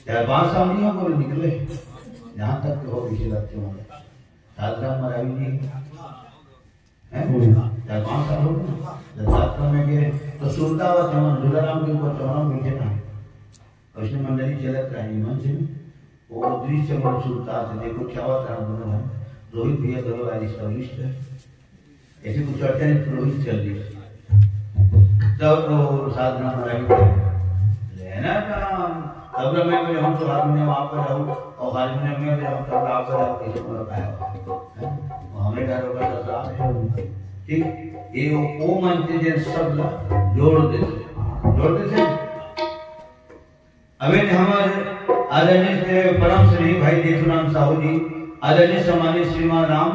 चार पाँच साल नहीं हो बोले निकले, यहाँ तक तो हो पीछे लगते होंगे। सात राम मरावी जी हैं, चार पाँच साल हो गए। जब सात राम में गए तो सुनता हुआ चमन, दुलाराम के ऊपर चमन बैठे था। वैष्णव मंडली चलत रहे मन से, वो दृश्य मन सुनता था। देखो क्या बात है, दोनों भाई, रोहित भैया दोनों भाई इसका वरिष्ठ है। ऐसे कुछ चर्चा नहीं, पुरोहित चल रही। तब तो साधना महाराज को लेना काम, तबला मैं बजाऊं तो हारमोनियम आप बजाओ, और हारमोनियम मैं बजाऊं तबला आप बजाओ, कैसे मतलब आया? हैं? वो हमें डर होगा, डर रहा है। ठीक, ये वो, वो मन के जे सब ला जोड़ देथे, जोड़ देथे। अबे हमारे आदरणीय श्री परम स्नेही भाई जेठूराम साहू जी, आदरणीय सम्मानित श्रीमान राम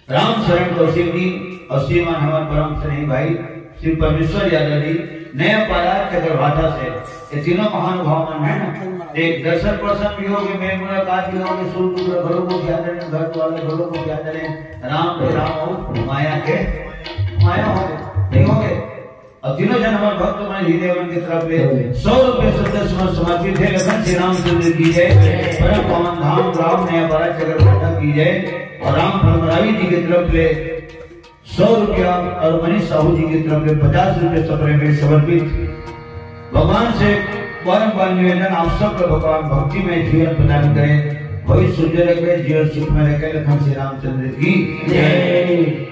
राम शरण कौशिक जी और श्रीमान हमारे परम स्नेही भाई श्री परमेश्वर यादव जी, नया पारा चकरभाठा से, ये तीनों महानुभाव मन है ना, एक दर्शन प्रसन्न भी होगे, मेल मुलाकात भी होगे, सुर टुकड़ा घलो को क्या करें, घर वाले घलो को क्या करें, राम के राम हो, माया के माया हो, नहीं होगे। और तीनों जन हमारे भक्त मन हृदय मन की तरफ ले सौ रुपए श्रद्धा सुमन समर्पित हे। लखन श्री रामचंद्र की जय, परम पावन धाम राम नया पारा चकरभाठा की जय। और राम फलमरावी जी की तरफ ले सौ रुपया और मनीष साहू जी की तरफ ले पचास रुपए सपरे में समर्पित। भगवान से बारंबार निवेदन, आप सबको भगवान भक्ति में जीवन प्रदान करें, भविष्य सुंदर रखे, जीवन सुख में रखे। लखन श्री रामचंद्र की जय।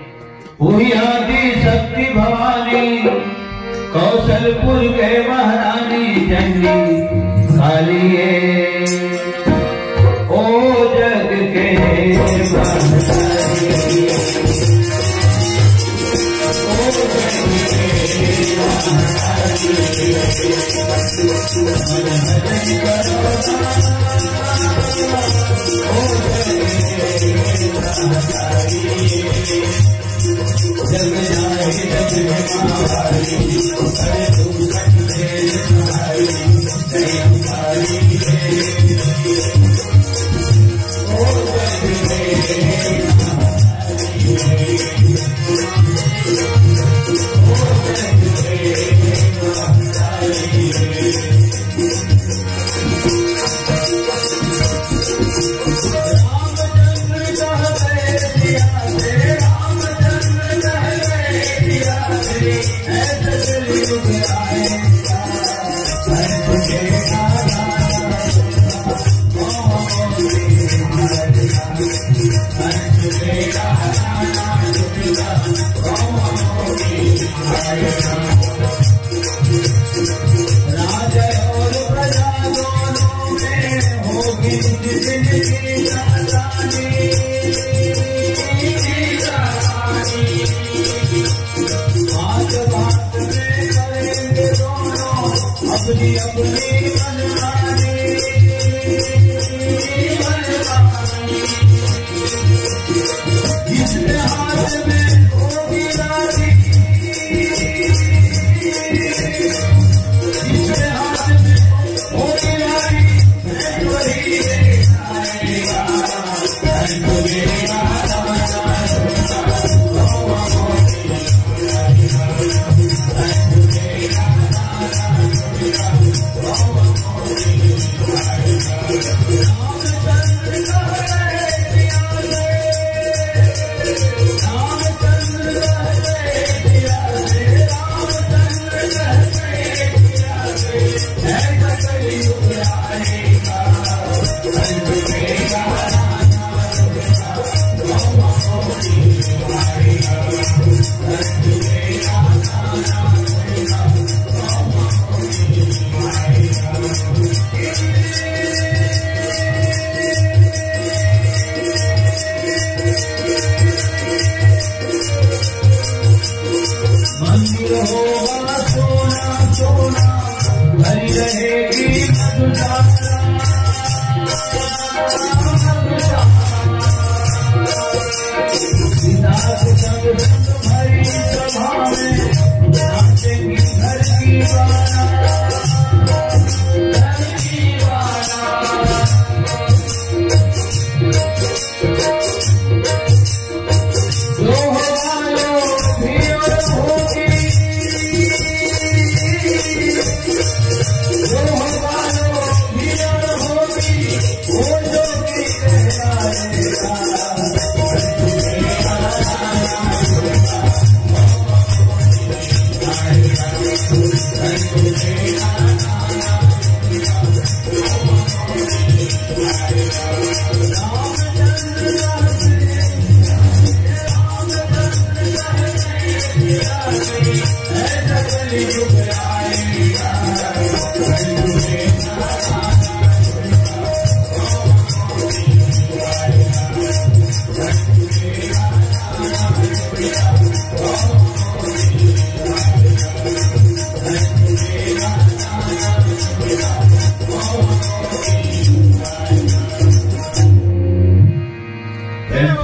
उही आदि शक्ति भवानी, कौशलपुर के महारानी चंडी कालिये। ओ जग के महारानी, ओ जग के महारानी।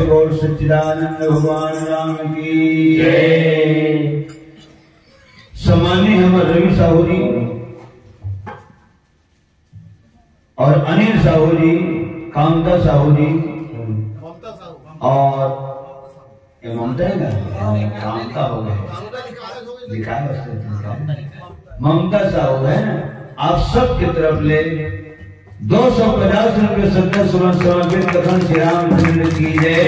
बोल सच्चिदानंद भगवान राम की जय। सम्माननीय हमर रवि साहू जी और अनिल साहू जी, कामता साहू जी और ये ममता है ना? कामता हो गए, लिखा है उसने, लिखा है। ममता साहू है ना, आप सबके तरफ ले दो सौ पचास रुपये श्रद्धा सुमन समर्पित कथन श्री रामचंद्र की जय,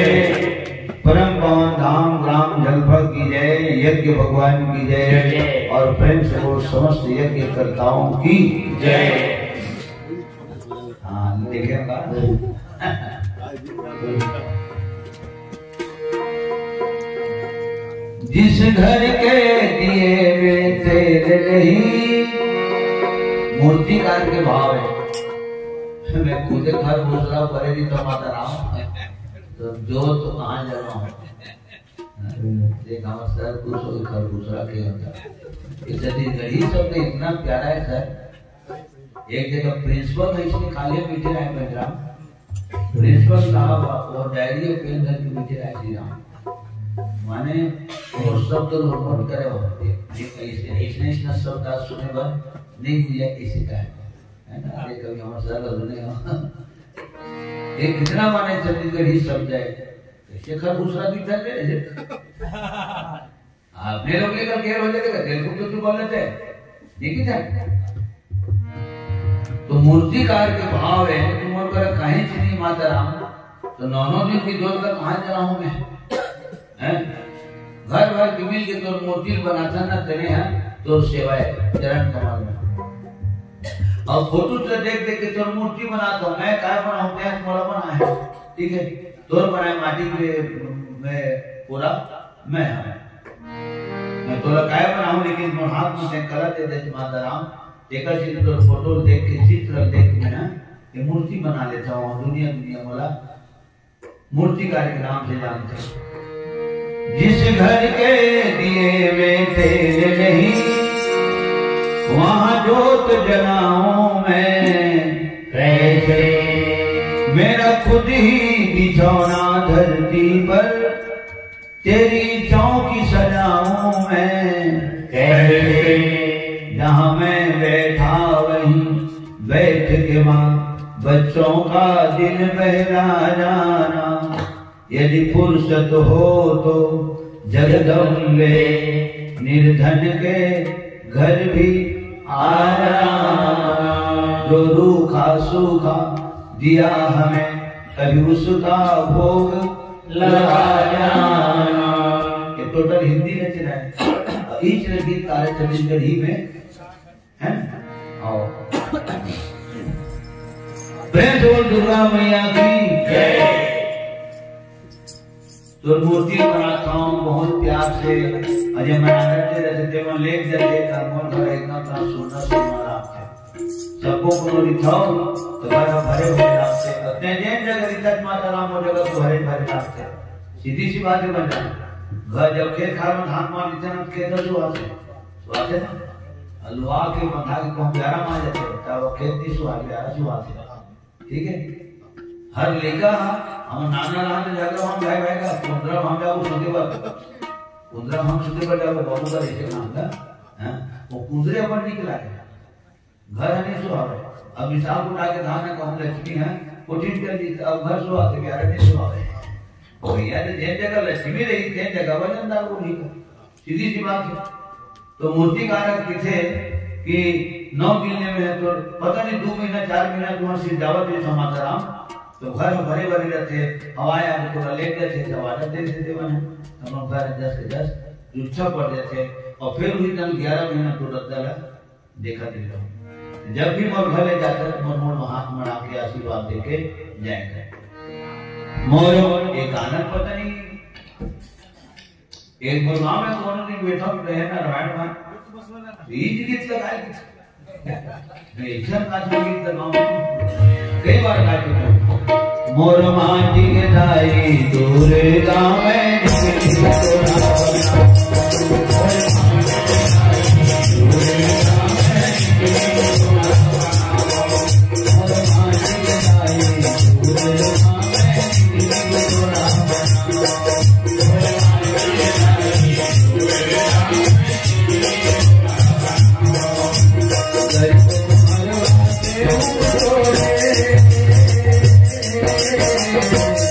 परम पावन धाम ग्राम जलफल की जय, यज्ञ भगवान की जय और प्रेम से बोल समस्त यज्ञ कर्ताओं की जय। हाँ, देखे ना? जिस घर के दिए में तेल नहीं, मूर्तिकार के भाव है। मैं खुद घर घुस रहा परे भी तो माता राम, तो जो तो कहाँ जलवाऊं? देख, हमारे सर खुश हो, घर घुस रहा के होता। ये छत्तीसगढ़ी शब्द इतना प्यारा है सर। एक जगह प्रिंसिपल है, इसने खाली बैठे रहे बजराम। प्रिंसिपल साहब वो डायरी और पेन धर के बैठे रहे श्री राम। माने वो शब्द लो नोट करे हो। ये, ये ऐसे, ऐसे, ऐसे शब्द आज सुने बार नहीं मिला किसी का। है ना? अरे कभी हमारे सर सुने हो। ये कितना माने छत्तीसगढ़ी शब्द है। शेखर दूसरा भी था क्या? आप मेरे को लेकर घेर हो जाएगा, तेरे को तो तू बोल लेते हैं। देखिए क्या? तो मूर्तिकार के भाव है, तुम और कर कहीं से नहीं माता राम, तो नौ नौ दिन की जोत का कहाँ चला हूं मैं? हैं? घर भर के मिल के तोर मूर्ति बनाता ना तेरे हैं, तोर सेवा है, चरण कमल में। और फोटो से देख देख के तोर मूर्ति बनाता हूँ, मैं काय बनाऊँ, मैं तुम्हारा बना है, ठीक है? तोर बनाए माटी के मैं पूरा मैं हूँ। मैं तोला काय बनाऊँ, लेकिन मोर हाथ में से कला दे दे माता राम, एकर चीज तोर फोटो देख के, चित्र देख के ना, ये मूर्ति बना लेता हूँ। दुनिया दुनिया मोला मूर्तिकार के नाम से जानते हैं। जिस घर के दिए में तेल नहीं, वहां जोत जलाऊं मैं कैसे? मेरा खुद ही बिछौना धरती पर, तेरी चौकी सजाऊं मैं कैसे? जहां मैं बैठा वहीं बैठ के माँ बच्चों का दिल बहला जाना। यदि फुर्सत हो तो जगदम्बे निर्धन के घर भी आ जाना। जो रूखा सूखा दिया हमें कभी उसका भोग लगा जाना। ये टोटल हिंदी रचना है। और इस गीत कार्य छत्तीसगढ़ी में है ना? आओ। प्रेम से बोल दुर्गा मैया की जय। तो मूर्ति बनाता हूँ बहुत प्यार से, अजय मनाना तेरे से तेरे लेट जाते, कर्मों भरा इतना तना सुंदर सुंदर आप थे। सबको कोनो रिथाओ, तो घर भरे भरे आप थे। अपने जेन जगह रिथत माता राम वो जगह तो भरे भरे आप थे। सीधी सी बात है बन जाए। घर जब खेत खार में धान मार देते ना, तो खेत में सुहाते, सुहाते ना। हलवा के बंधा के कहूँ प्यारा मार जाते, तब वो खेत नहीं सुहा, प्यारा सुहाते। ठीक है? हर लइका ह, हम नाना नाना जाकर हम भाई भाई का, कुंदरा हम जाओ सुते पर, कुंदरा हम सुते पर जाओ, बाबू का ऐसे काम का, हाँ? वो कुंदरे अपन निकला है। घर नहीं सुहावे। अब मिसाल को उठा के धान है, कहूँ लक्ष्मी है, कोठिन कर दी, अब घर सुहाते, प्यारे नहीं सुहावे। भैया ने जेन जगह लक्ष्मी रही, तेन जगह वजनदार वो नहीं कर। सीधी सी बात है। तो मूर्तिकार कथे कि नौ दिन में है तो पता नहीं दो महीना, चार महीना तुम्हारे सिर जावत नहीं समाता राम। तो घर में भरे भरे रहते, हवाए आके थोड़ा लेट जाते, जब आदत दे देते मन है, हम लोग घर दस के दस जुच्छा पड़ जाते और फिर वही तन ग्यारह महीना तो रद्दा ला देखा देता हूँ। जब भी मोर घर ले जाता है, मोर, मोर हाथ मड़ा के आशीर्वाद दे के जाएगा। मोर एक आनंद पता नहीं एक भगवान में कोनो दिन बैठा रहे ना रामायण में, तो ये गीत लगाए। मैं इज्जत का जो गीत लगाऊं, कई बार गा चुका हूं। मोर माटी के दाई दूर गाँव में प्रेम से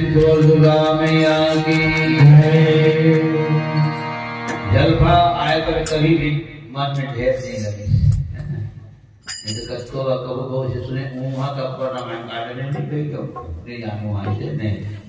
बोल दुर्गा मैया की जय। जलपा आए तो कभी भी मन में ढेर नहीं लगे। नहीं तो कब तो कबो कबो से सुने, "ऊहा का ऊपर रामायण कांड में नहीं गई तो नहीं जानू, वहां से नहीं।"